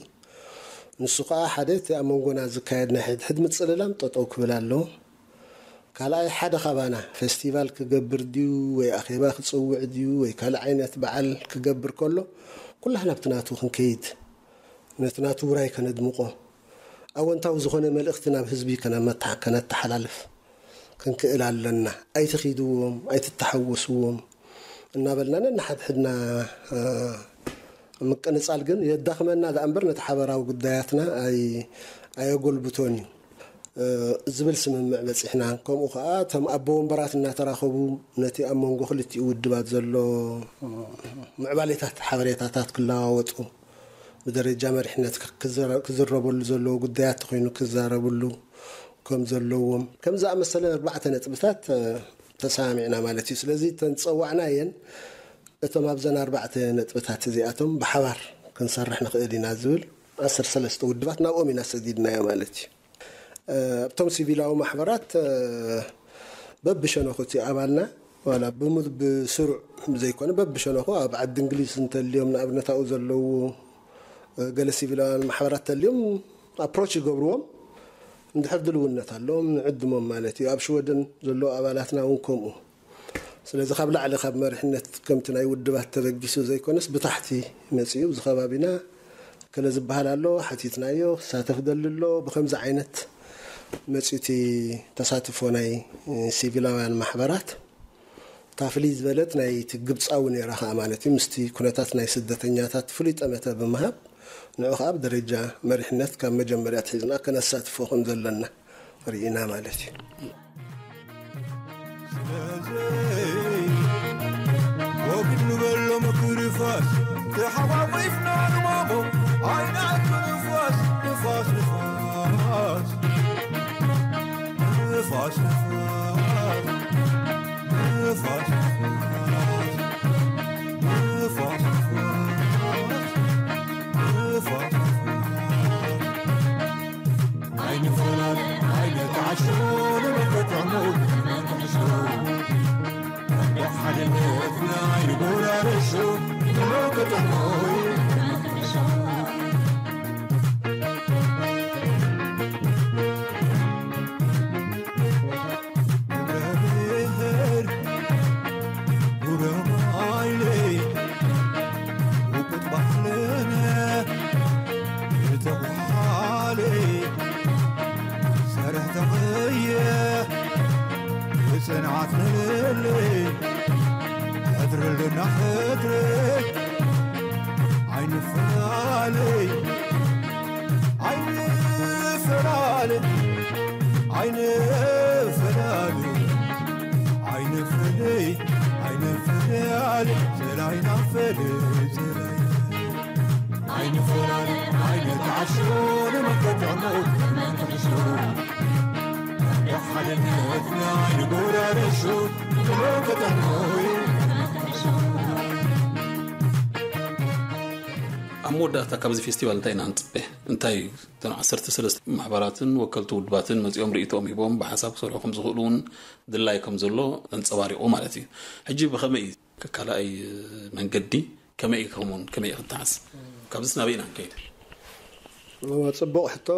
ንሱ ከዓ ሓደ፣ እቲ ኣብ መንጎና ዝካየድ ናይ ሕድሕድ ምጽልላም ጠጠው ክብል ኣለዎ። ካልኣይ፣ ሓደ ካባና ፌስቲቫል ክገብር ድዩ ወይ ኣኼባ ክጽውዕ ድዩ ወይ ካልእ ዓይነት በዓል ክገብር ከሎ፣ ኩላህና ኣብቲ ናቱ ክንከይድ፣ ነቲ ናቱ ውራይ ከነድምቆ፣ ኣወንታዊ ዝኾነ መልእኽቲ ናብ ህዝቢ ከነመታ- ከነተሓላልፍ ክንክእል ኣለና። ኣይትኺድዎም፣ ኣይትተሓወስዎም እናበልና ነንሓድሕድና፣ እ፣ ምቅንጻል ግን የዳኽመና ደኣ እምበር ነቲ ሓበራዊ ጉዳያትና ኣይ- ኣየጎልብቶን እዩ፣ እ፣ ዝብል ስምምዕ በጺሕና። ከምኡ ከኣ እቶም ኣቦ ወንበራት እናተራኸቡ ነቲ ኣብ መንጎ ክልቲኡ ውድባት ዘሎ ምዕባሌታት ሓበሬታታት ክለዋወጡ፣ ብደረጃ መሪሕነት ክዘረ- ክዝረበሉ ዘለዎ ጉዳያት ተኾይኑ ክዛረብሉ ከም ዘለዎም፣ ከም ዝኣመሰለ ኣርባዕተ ነጥብታት፣ እ፣ ተሰማሚዕና ማለት እዩ። ስለዚ እተን ዝጸዋዕናየን እቶም ኣብዘን ኣርባዕተ ነጥብታት እዚኣቶም ብሓባር ክንሰርሕ ንኽእል ኢና ዝብል ዓሰርተ ሰለስተ ውድባት ናብኦም ኢና ሰዲድናዮ ማለት እዩ። እ፣ ኣብቶም ሲቪላዊ ማሕበራት፣ እ፣ በብሸነኹ እቲ ኣባልና ዋላ ብሙ- ብስሩዕ ዘይኮነ በብሸነኹ ኣብ ዓዲ እንግሊዝ እንተልዮም ንኣብነት ኣብኡ ዘለዉ፣ እ፣ ገለ ሲቪላውያን ማሕበራት እንተልዮም ኣፕሮች ይገብርዎም። እንድሕር ድልውነት ኣለዎም ንዕድሞም ማለት እዩ። ኣብ ሽወደን ዘለዉ ኣባላትና እውን ከምኡ። ስለዚ ካብ ላዕሊ ካብ መሪሕነት ከምቲ ናይ ውድባት ተበጊሱ ዘይኮነስ ብታሕቲ መጺኡ ኣብዚ ከባቢና ከለ ዝበሃል ኣሎ፣ ሓቲትናዮ ክሳተፍ ደሊ ኣሎ። ብከምዚ ዓይነት መጺኡ እቲ ተሳትፎ ናይ፣ እ፣ ሲቪላውያን ማሕበራት እታ ፍልይ ዝበለት ናይ እቲ ግብጻዊ ነይራ ከኣ ማለት እዩ። ምስቲ ኩነታት ናይ ስደተኛታት ፍሉይ ጠመተ ብምሃብ ንዑ ከኣ ብደረጃ መሪሕነት ካብ መጀመርያ ኣትሒዝና ከነሳትፎ ከም ዘለና ርኢና ማለት እዩ። ስለዚ ወግድ ንበሎ ምክርፋስ ተሓቋቂፍና ንማሞ ኣይናቱ ንፋስ ንፋስ ንፋስ ንፋስ ንፋስ ንፋስ ንፋስ ንፋስ ንፋስ ንፋስ ንፋስ ኣይንፈላለ ኣይንተዓሾ ንመከተዕሞ ንመክንሾ እንደ ሓድነትና ኣይንጎራረሾ ንመከተዕሞ ኣብ መወዳእታ ካብዚ ፌስቲቫል እንታይ ኢና ንፅበ? እንታይ እተን ዓሰርተ ሰለስተ ማሕበራትን ወከልቲ ውድባትን መፂኦም ርእይቶኦም ሂቦም ብሓሳብ ክሰርሑ ከም ዝኽእሉ እውን ድላይ ከም ዘሎ ኣንፀባሪቑ ማለት እዩ። ሕጂ ብኸመይ እዩ ከካልኣይ መንገዲ ከመይ ከምኡን ከመይ ክትሓስ ካብዚስ ናበይ ኢና ንከይድ? ጽቡቕ ሕቶ።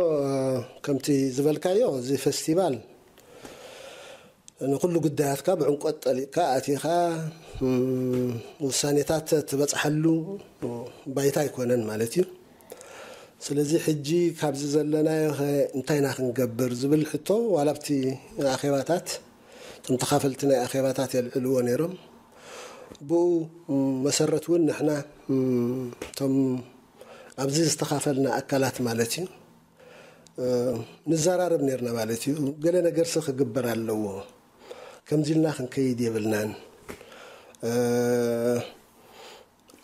ከምቲ ዝበልካዮ እዚ ፌስቲቫል ንኩሉ ጉዳያትካ ብዕምቆት ጠሊቕካ ኣቲኻ ውሳኔታት ትበጽሓሉ ባይታ ኣይኮነን ማለት እዩ። ስለዚ ሕጂ ካብዚ ዘለናዮ እንታይ ኢና ክንገብር ዝብል ሕቶ ዋላ ኣብቲ ኣኼባታት እቶም ተኻፈልቲ ናይ ኣኼባታት የልዕልዎ ነይሮም። ብኡ መሰረት እውን ንሕና እቶም ኣብዚ ዝተኻፈልና ኣካላት ማለት እዩ ንዘራረብ ነርና ማለት እዩ። ገለ ነገርሲ ክግበር ኣለዎ፣ ከምዚ ኢልና ክንከይድ የብልናን፣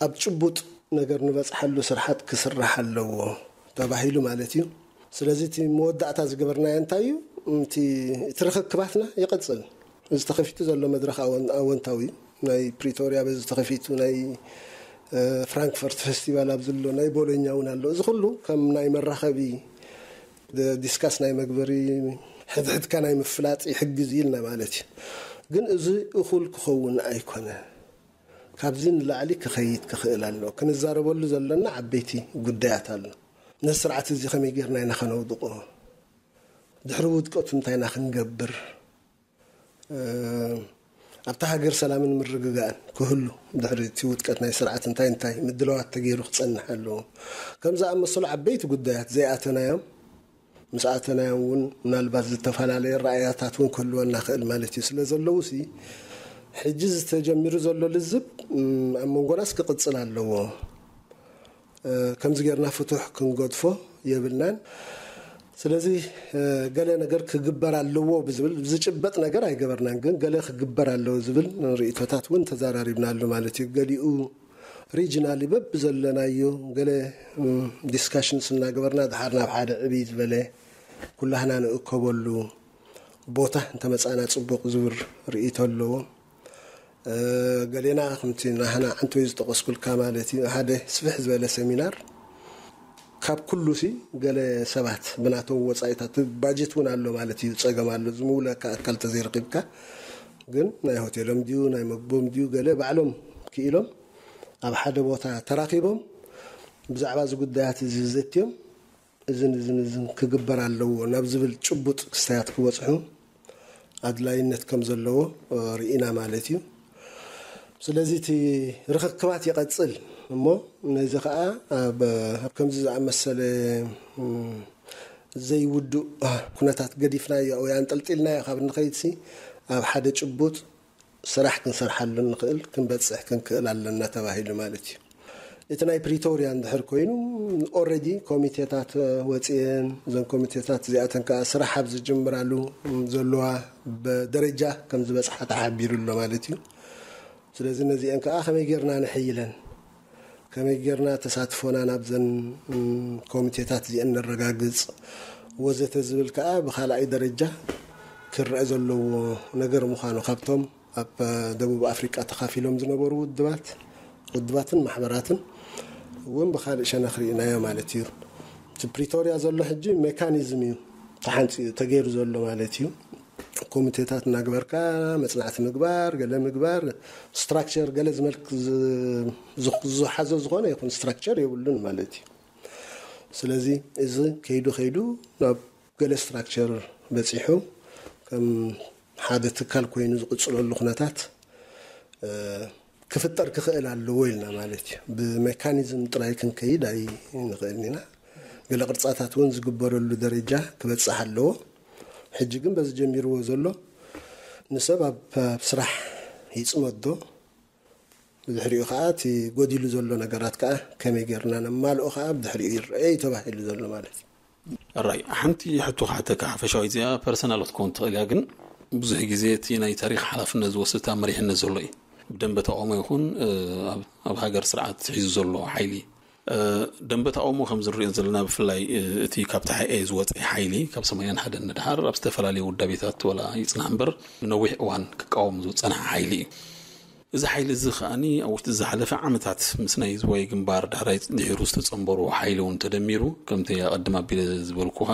ኣብ ጭቡጥ ነገር ንበፅሓሉ ስርሓት ክስራሕ ኣለዎ ተባሂሉ ማለት እዩ። ስለዚ እቲ መወዳእታ ዝገበርናዮ እንታይ እዩ? እቲ ርኽክባትና ይቕፅል። እዚ ተኸፊቱ ዘሎ መድረኽ ኣወንታዊ እዩ። ናይ ፕሪቶርያ በዚ ተኸፊቱ፣ ናይ ፍራንክፈርት ፌስቲቫል ኣብዚ ኣሎ፣ ናይ ቦሎኛ እውን ኣሎ። እዚ ኩሉ ከም ናይ መራኸቢ ዲስካስ ናይ መግበሪ ሕድሕድካ ናይ ምፍላጥ ይሕግዝ ኢልና ማለት እዩ። ግን እዚ እኹል ክኸውን ኣይኮነ። ካብዚ ንላዕሊ ክኸይድ ክኽእል ኣሎ። ክንዛረበሉ ዘለና ዓበይቲ ጉዳያት ኣሎ። ነዚ ስርዓት እዚ ከመይ ጌርና ኢና ከነውድቆ? ድሕሪ ውድቀቱ እንታይ ኢና ክንገብር? ኣብታ ሃገር ሰላምን ምርግጋእን ክህሉ፣ ድሕሪ እቲ ውድቀት ናይ ስርዓት እንታይ እንታይ ምድላዋት ተገይሩ ክጸንሕ ኣለዎ? ከም ዝኣመሰሉ ዓበይቲ ጉዳያት ዘይኣተናዮም፣ ምስ ኣተናዮም እውን ምናልባት ዝተፈላለየ ራእያታት እውን ክህልወና ክእል ማለት እዩ። ስለ ዘለውሲ ሕጂ ዝተጀሚሩ ዘሎ ልዝብ ኣብ መንጎናስ ክቕጽል ኣለዎ። ከምዚ ጌርና ፍቱሕ ክንገድፎ የብልናን። ስለዚ ገለ ነገር ክግበር ኣለዎ ብዝብል ዝጭበጥ ነገር ኣይገበርናን፣ ግን ገለ ክግበር ኣለዎ ዝብል ርእቶታት እውን ተዘራሪብናሉ ማለት እዩ። ገሊኡ ሪጅናሊ በብ ዘለናዮ ገለ ዲስካሽንስ እናገበርና ድሓር ናብ ሓደ ዕብይ ዝበለ ኩላህና ንእከበሉ ቦታ እንተመጻና ጽቡቕ ዝብል ርእይቶ ኣለዎ። ገሌና ከምቲ ናህና ዓንቶይ ዝጠቐስኩልካ ማለት እዩ፣ ሓደ ስፍሕ ዝበለ ሰሚናር ካብ ኩሉ ሲ ገለ ሰባት ብናቶም ወጻኢታት፣ ባጀት እውን ኣሎ ማለት እዩ፣ ጸገም ኣሎ። ዝምውለካ ኣካል ተዘይረኺብካ ግን ናይ ሆቴሎም ድዩ ናይ መግቦም ድዩ ገለ ባዕሎም ክኢሎም ኣብ ሓደ ቦታ ተራኺቦም ብዛዕባ እዚ ጉዳያት እዚ ዘትዮም እዝን እዝን እዝን ክግበር ኣለዎ ናብ ዝብል ጭቡጥ ክስተያት ክበፅሑ ኣድላይነት ከም ዘለዎ ርኢና ማለት እዩ። ስለዚ እቲ ርኽክባት ይቐፅል እሞ ነዚ ከዓ ኣብ ከምዚ ዝኣመሰለ ዘይውዱእ ኩነታት ገዲፍናዮ ወይ ኣንጠልጢልናዮ ካብ ንኸይድሲ ኣብ ሓደ ጭቡጥ ስራሕ ክንሰርሓሉ ንኽእል ክንበፅሕ ክንክእል ኣለና ተባሂሉ ማለት እዩ። እቲ ናይ ፕሪቶርያ እንድሕር ኮይኑ ኦረዲ ኮሚቴታት ወፅየን፣ እዘን ኮሚቴታት እዚኣተን ከዓ ስራሕ ኣብ ዝጅምራሉ ዘለዋ ደረጃ ከም ዝበፅሓ ተሓቢሩ ኣሎ ማለት እዩ። ስለዚ ነዚአን ከዓ ከመይ ጌርና ንሕይለን፣ ከመይ ጌርና ተሳትፎና ናብዘን ኮሚቴታት እዚአን ነረጋግፅ ወዘተ ዝብል ከዓ ብካልኣይ ደረጃ ክረአ ዘለዎ ነገር ምዃኑ ካብቶም ኣብ ደቡብ ኣፍሪቃ ተኻፊሎም ዝነበሩ ውድባት ውድባትን ማሕበራትን እውን ብካልእ ሸነኽ ርኢናዮ ማለት እዩ። እቲ ፕሪቶርያ ዘሎ ሕጂ ሜካኒዝም እዩ ተሓንፂኡ ተገይሩ ዘሎ ማለት እዩ። ኮሚቴታት እናግበርካ መፅናዕቲ ምግባር ገለ ምግባር ስትራክቸር ገለ ዝመልክ ዝሓዘ ዝኾነ ይኹን ስትራክቸር የብሉን ማለት እዩ። ስለዚ እዚ ከይዱ ከይዱ ናብ ገለ ስትራክቸር በፂሑ ከም ሓደ ትካል ኮይኑ ዝቕፅለሉ ኩነታት ክፍጠር ክኽእል ኣለዎ ኢልና ማለት እዩ። ብሜካኒዝም ጥራይ ክንከይድ ኣይንኽእልን ኢና። ገለ ቅርፃታት እውን ዝግበረሉ ደረጃ ክበፅሕ ኣለዎ። ሕጂ ግን በዚ ጀሚርዎ ዘሎ ንሰብ ኣብ ስራሕ ይፅመዶ፣ ብድሕሪኡ ከዓ እቲ ጎዲሉ ዘሎ ነገራት ከዓ ከመይ ጌርና ነማልኦ ከዓ ብድሕሪኡ ይረአ እዩ ተባሂሉ ዘሎ ማለት እዩ። ራይ ሓንቲ ሕቶ ክሓተካ ሓፈሻዊ እዚኣ ፐርሰናል ክትከውን ትኽእል እያ፣ ግን ብዙሕ ግዜ እቲ ናይ ታሪክ ሓላፍነት ዝወስድ ኣብ መሪሕነት ዘሎ እዩ። ብደንበ ተቃውሞ ይኹን ኣብ ሃገር ስርዓት ሒዙ ዘሎ ሓይሊ ደንበ ተቃውሞ ከም ዝንሪኦ ዘለና ብፍላይ እቲ ካብ ተሓኤ ዝወፀ ሓይሊ ካብ ሰማንያን ሓደን ንድሓር ኣብ ዝተፈላለዩ ውዳቤታት ወላ ይፅናሕ እምበር ንነዊሕ እዋን ክቃወም ዝፀንሓ ሓይሊ እዩ። እዚ ሓይሊ እዚ ከዓኒ ኣብ ውሽጢ ዝሓለፈ ዓመታት ምስ ናይ ዝዋይ ግንባር ዳሕራይ ድሒሩ ዝተጸንበሩ ሓይሊ እውን ተደሚሩ ከምቲ ኣቐድም ኣቢለ ዝበልኩኻ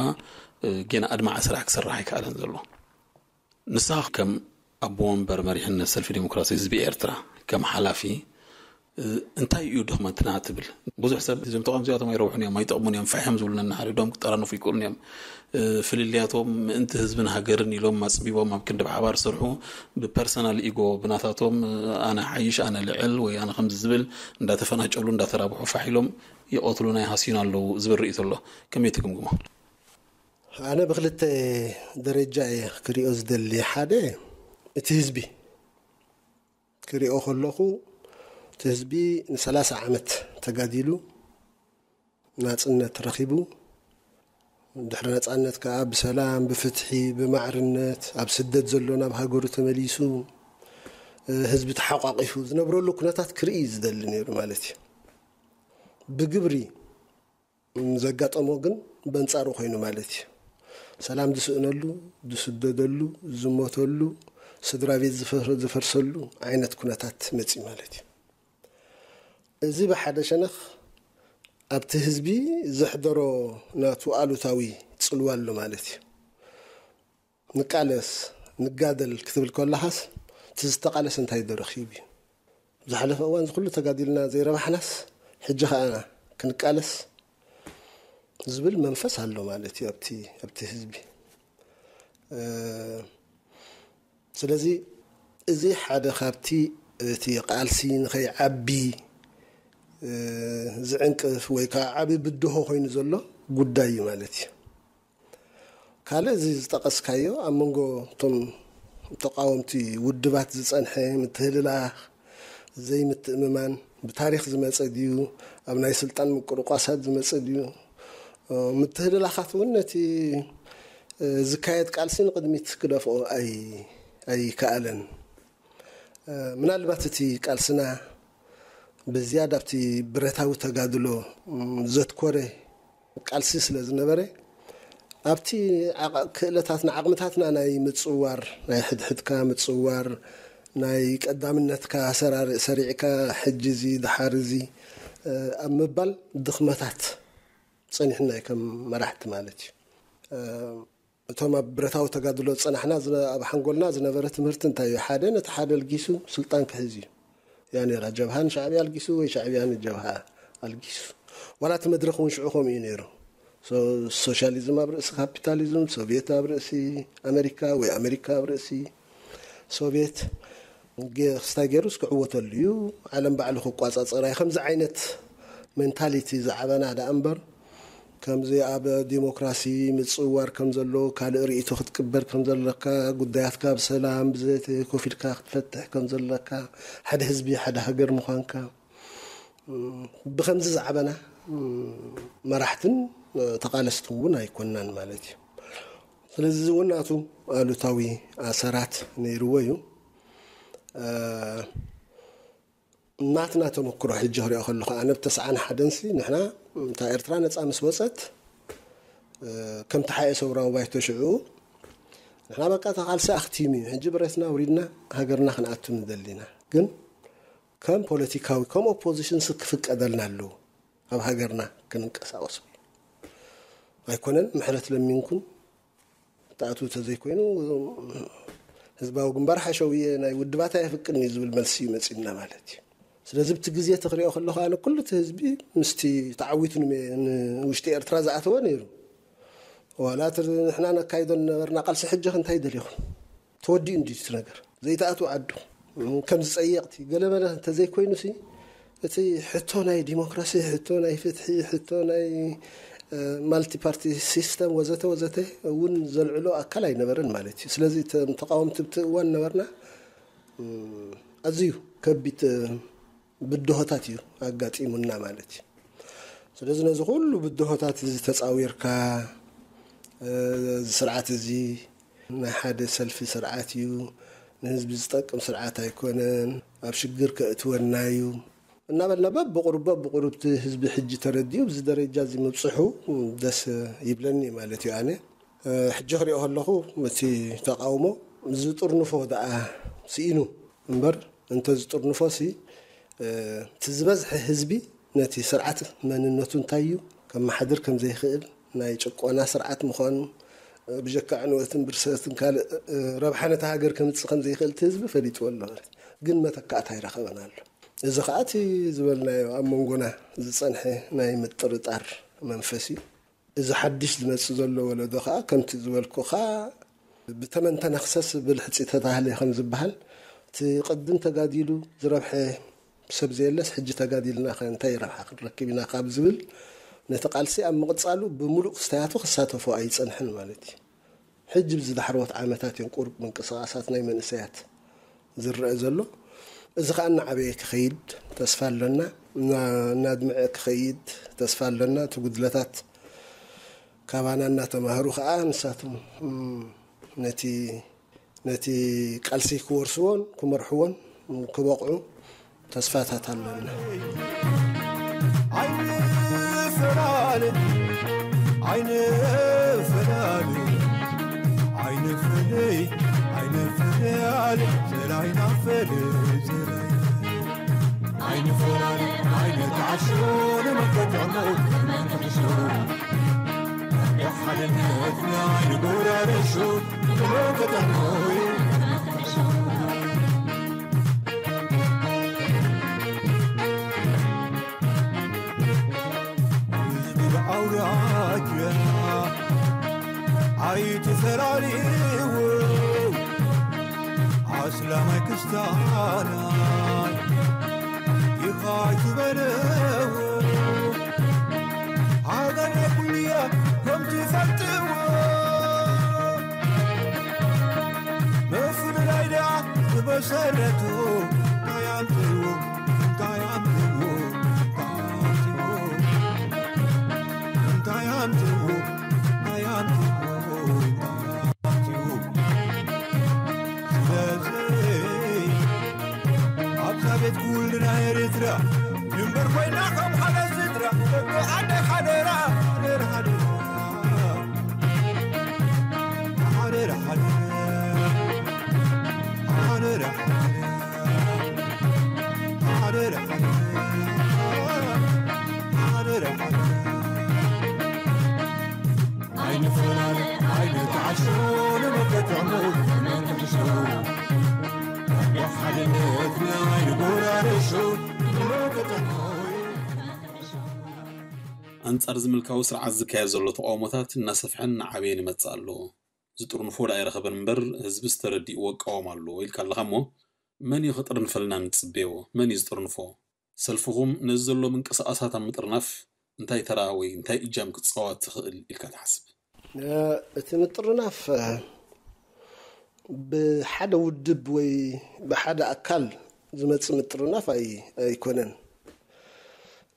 ጌና ኣድማዒ ስራሕ ክሰርሕ ኣይከኣለን ዘሎ። ንስኻ ከም ኣቦ ወንበር መሪሕነት ሰልፊ ዴሞክራሲ ህዝቢ ኤርትራ ከም ሓላፊ እንታይ እዩ ድኽመትና ትብል? ብዙሕ ሰብ እዞም ተቃወምቲ እዚኣቶም ኣይረብሑን እዮም፣ ኣይጠቕሙን እዮም፣ ፋሕ እዮም ዝብሉ ነናሓድዶም ክጠራነፉ ይክእሉን እዮም። ፍልልያቶም ምእንቲ ህዝብን ሃገርን ኢሎም ኣፅቢቦም ኣብ ክንዲ ብሓባር ዝሰርሑ ብፐርሰናል ኢጎ ብናታቶም ኣነ ሓይሽ ኣነ ልዕል ወይ ኣነ ከምዚ ዝብል እንዳተፈናጨሉ እንዳተራብሑ ፋሕ ኢሎም ይቐትሉን ኣይሃስዩን ኣለዉ ዝብል ርእይቶ ኣሎ። ከመይ ትግምግሞ? ኣነ ብክልተ ደረጃ እየ ክሪኦ ዝደሊ። ሓደ እቲ ህዝቢ ክሪኦ ከለኹ እቲ ህዝቢ ንሰላሳ ዓመት ተጋዲሉ ናፅነት ረኺቡ ድሕሪ ነፃነት ከዓ ብሰላም ብፍትሒ ብማዕርነት ኣብ ስደት ዘሎ ናብ ሃገሩ ተመሊሱ ህዝቢ ተሓቋቂፉ ዝነብረሉ ኩነታት ክርኢ ዝደሊ ነይሩ ማለት እዩ። ብግብሪ ዘጋጠሞ ግን በንፃሩ ኮይኑ ማለት እዩ። ሰላም ዝስእነሉ፣ ዝስደደሉ፣ ዝሞተሉ፣ ስድራ ቤት ዝፈርሰሉ ዓይነት ኩነታት መፅእ ማለት እዩ። እዚ ብሓደ ሸነኽ ኣብቲ ህዝቢ ዘሕደሮ ናቱ ኣሉታዊ ፅልዋ ኣሎ ማለት እዩ። ንቃለስ፣ ንጋደል ክትብል ከለኻስ፣ እቲ ዝተቓለሰ እንታይ ዶ ረኺቡ እዩ? ዝሓለፈ እዋን ዝኹሉ ተጋዲልና ዘይረባሕናስ፣ ሕጂ ኸኣ ክንቃለስ ዝብል መንፈስ ኣሎ ማለት እዩ ኣብቲ፣ ኣብቲ ህዝቢ። እ፣ ስለዚ እዚ ሓደ ካብቲ እቲ ቃልሲ ንኸይዓቢ፣ እ፣ ዝዕንቅፍ ወይ ከዓ ዓቢ ብድሆ ኮይኑ ዘሎ ጉዳይ እዩ ማለት እዩ። ካልእ እዚ ዝጠቐስካዮ ኣብ መንጎ እቶም ተቃወምቲ ውድባት ዝጸንሐ ምትህልላኽ፣ ዘይምትእምማን ብታሪኽ ዝመጸ ድዩ፣ ኣብ ናይ ስልጣን ምቁርቋሳት ዝመጸ ድዩ፣ እ፣ ምትህልላኻት እውን ነቲ፣ እ፣ ዝካየድ ቃልሲ ንቕድሚት ክደፍኦ ኣይ-፣ ኣይከኣለን። እ፣ ምናልባት እቲ ቃልስና ብዝያዳ ኣብቲ ብረታዊ ተጋድሎ፣ ም፣ ዘትኮረ ቃልሲ ስለ ዝነበረ፣ ኣብቲ ዓቕ-፣ ክእለታትና፣ ዓቕምታትና ናይ ምጽዋር፣ ናይ ሕድሕድካ ምጽዋር፣ ናይ ቀዳምነትካ ሰራሪ-፣ ሰሪዕካ፣ ሕጂ እዚ፣ ደሓር እዚ፣ እ፣ ኣብ ምባል ድኽመታት ጸኒሕና እዩ ከም መራሕቲ ማለት እዩ። እ፣ እቶም ኣብ ብረታዊ ተጋድሎ ዝጸናሕና ዝነ-፣ ኣብ ሓንጎልና ዝነበረ ትምህርቲ እንታይ እዩ? ሓደ ነቲ ሓደ ኣልጊሱ ስልጣን ክሕዝ እዩ። ያ ነይራ። ጀብሃ ንሻዕብያ ኣልጊሱ ወይ ሻዕብያ ንጀብሃ ኣልጊሱ። ዋላ እቲ መድረኽ እውን ሽዑ ከምኡ እዩ ነይሩ። ሶ-፣ ሶሻሊዝም ኣብ ርእሲ ካፒታሊዝም፣ ሶቪየት ኣብ ርእሲ ኣመሪካ ወይ ኣመሪካ ኣብ ርእሲ ሶቪየት ገ-፣ ክስታይ ገይሩስ ክዕወተሉ እዩ። ዓለም ባዕሉ ክቋጻጸራ እዩ። ከምዚ ዓይነት ሜንታሊቲ ዝዓበና ደኣ እምበር፣ ከምዚ ኣብ ዲሞክራሲ ምጽዋር ከም ዘሎ፣ ካልእ ርእይቶ ክትቅበል ከም ዘለካ፣ ጉዳያትካ ብሰላም ብዘተ ኮፍ ኢልካ ክትፈትሕ ከም ዘለካ፣ ሓደ ህዝቢ፣ ሓደ ሃገር ምዃንካ፣ እም፣ ብኸምዚ ዝዓበና፣ እም፣ መራሕትን፣ እ፣ ተቓለስትን እውን ኣይኮንናን ማለት እዩ። ስለዚ እዚ እውን ናቱ ኣሉታዊ ኣሰራት ነይርዎ እዩ። እ፣ ናትና ተመክሮ ሕጂ ክሪኦ ከለኹ፣ ኣነ ብ ተስዓን ሓደን ሲ ንሕና እታ ኤርትራ ነጻ ምስ ወጸት፣ እ፣ ከም ተሓኤ ሰውራዊ ባይቶ ሽዑ፣ ንሕና በቃ እታ ቃልሲ ኣኽቲሙ እዩ። ሕጂ ብረትና ኣውሪድና ሃገርና ክንኣቱ ንደሊና። ግን ከም ፖለቲካዊ፣ ከም ኦፖዚሽን ሲ ክፍቀደልና ኣለዎ። ኣብ ሃገርና ክንንቀሳቐሱ። ኣይኮነን፣ ምሕረት ለሚንኩም ትኣትዉ ተዘይኮይኑ፣ ህዝባዊ ግንባር ሓሸውየ ናይ ውድባት ኣየፍቅድን እዩ ዝብል መልሲ እዩ መጺእና ማለት እዩ። ስለዚ፣ ብቲ ግዜ እቲ ክሪኦ ከለኹ፣ ኣነ ኩሉ እቲ ህዝቢ ምስቲ ተዓዊቱ ንመ-፣ ንውሽጢ ኤርትራ ዝኣተወ ነይሩ። ዋላ እቲ ንሕና ነካይዶ ዝነበርና ቃልሲ፣ ሕጂ ከ እንታይ ደሊኹም? ተወዲኡ እንድዩ እቲ ነገር። ዘይተኣትዉ ዓዱ፣ ከም ዝጸየቕቲ፣ ገለመለ እንተዘይኮይኑሲ፣ እቲ ሕቶ ናይ ዲሞክራሲ፣ ሕቶ ናይ ፍትሒ፣ ሕቶ ናይ፣ እ፣ ማልቲ ፓርቲ ሲስተም ወዘተ ወዘተ እውን ዘልዕሎ ኣካል ኣይነበረን ማለት እዩ። ስለዚ፣ እቶም ተቃወምቲ ኣብቲ እዋን ነበርና፣ እ፣ ኣዝዩ ከቢድ፣ እ፣ ብድሆታት እዩ ኣጋጢሙና ማለት እዩ። ስለዚ ነዚ ኩሉ ብድሆታት እዚ ተጻዊርካ፣ እ፣ እዚ ስርዓት እዚ ናይ ሓደ ሰልፊ ስርዓት እዩ፣ ንህዝቢ ዝጠቅም ስርዓት ኣይኮነን፣ ኣብ ሽግር ከእትወና እዩ እናበልና በብቁሩብ በብቁሩብ እቲ ህዝቢ ሕጂ ተረዲኡ ኣብዚ ደረጃ እዚ ምብጽሑ ደስ ይብለኒ ማለት እዩ። ኣነ፣ እ፣ ሕጂ ክሪኦ ከለኹ እቲ ተቃውሞ ዝጥርንፎ ደኣ ስኢኑ እምበር፣ እንተ ዝጥርንፎሲ፣ እ፣ እቲ ዝበዝሐ ህዝቢ ነቲ ስርዓት መንነቱ እንታይ እዩ፣ ከመሓድር ከም ዘይክእል፣ ናይ ጭቆና ስርዓት ምዃኑ፣ እ፣ ብጀካ ዕንወትን ብርሰትን ካልእ፣ እ፣ ረብሓ ነታ ሃገር ከምጽእ ከም ዘይክእል እቲ ህዝቢ ፈሊጥዎ ኣሎ ማለት እዩ። ግን መተካእታ ኣይረኸበን ኣሎ። እዚ ኸኣ እቲ ዝበልናዮ ኣብ መንጎና ዝጸንሐ ናይ ምጥርጣር መንፈስ እዩ። እዚ ሓድሽ ዝመጽእ ዘሎ ወለዶ ኸኣ ከምቲ ዝበልኩኻ ብተመን ተነኽሰስ ብልሕጺ ተታህለ ከም ዝበሃል፣ እቲ ቅድም ተጋዲሉ ዝረብሐ ሰብ ዘየለስ፣ ሕጂ ተጋዲልና ኸ እንታይ ረብሓ ክንረክብ ኢና ካብ ዝብል፣ ነቲ ቃልሲ ኣብ ምቕጻሉ ብምሉእ ክስታያቱ ክሳተፎ ኣይጸንሐን ማለት እዩ። ሕጂ ብዝዳሕረዎት ዓመታት እዮም ቁሩብ ምንቅስቓሳት ናይ መንእሰያት ዝረአ ዘሎ። እዚ ኸኣ እናዓበየ ክኸይድ ተስፋ ኣሎና፣ እና-፣ እናድምዐ ክኸይድ ተስፋ ኣሎና። እቲ ጉድለታት ካባና እናተማህሩ ኸኣ ንሳቶም፣ እም፣ ነቲ፣ ነቲ ቃልሲ ክወርስዎን ክመርሕዎን ክበቕዑ ተስፋታት ኣሎና። ኣይንፈላለ፣ ኣይንፈላለ፣ ኣይንፍለይ፣ ኣይንፍለያል፣ ዘላይና ፈለ፣ ዘላይና። ኣይንፈላለ፣ ኣይንተዓሾ፣ ንመከተሞ፣ ንመከተሞ። ሓድነትና ንጎራረሱ ብሎ ከተሞይ ህዝቢ ብኣውራጃ ኣይትፈላልይዎ፣ ኣስላማይ ክስታናይ ኢኻ ኣይትበልዎ። ሃገር ናይ ኩሉ እያ ከም ትፈልጥዎ፣ ምፍልላይ ደኣ ዝመሰረቱ እንታይ ኣምፅዎ፣ እንታይ ኣምፅዎ፣ እንታይ ኣምፅዎ፣ እንታይ ኣምፅዎ፣ እንታይ ኣምፅዎ፣ እንታይ ኣምፅዎ። ስለዚ ኣብዛ ቤት ኩልና ኤርትራ ድንበር ኮይና ከም ሓደ ስድራ ደቂ ዓደይ ሓደራ፣ ሓደራ፣ ሓደራ፣ ሓደራ፣ ሓደራ፣ ሓደራ፣ ሓደራ፣ ሓደራ፣ ሓደራ፣ ሓደራ። ኣይንፈላለ ኣይንተዓሾ ንመከተሙ ንመንቅሾ ሓድነትና ኣይንጎራረሾ ንመከተሙ። ኣንጻር እዚ ምልካዊ ስርዓት ዝካየድ ዘሎ ተቃውሞታት እናሰፍሐን እናዓበየን ይመጽእ ኣሎ። ዝጥርንፎ ደኣ ኣይረኸበን እምበር ህዝቢ ዝተረዲእዎ እቃወም ኣሎ ኢልካ ኣለኻ እሞ መን እዩ ክጥርንፈልና ንጽበዮ? መን እዩ ዝጥርንፎ? ሰልፍኹም ነዚ ዘሎ ምንቅስቓሳት ኣብ ምጥርናፍ እንታይ ተራ ወይ እንታይ እጃም ክጻወት ትኽእል ኢልካ ትሓስብ? እቲ ምጥርናፍ ብሓደ ውድብ ወይ ብሓደ ኣካል ዝመፅእ ምጥርናፍ ኣይ ኣይኮነን።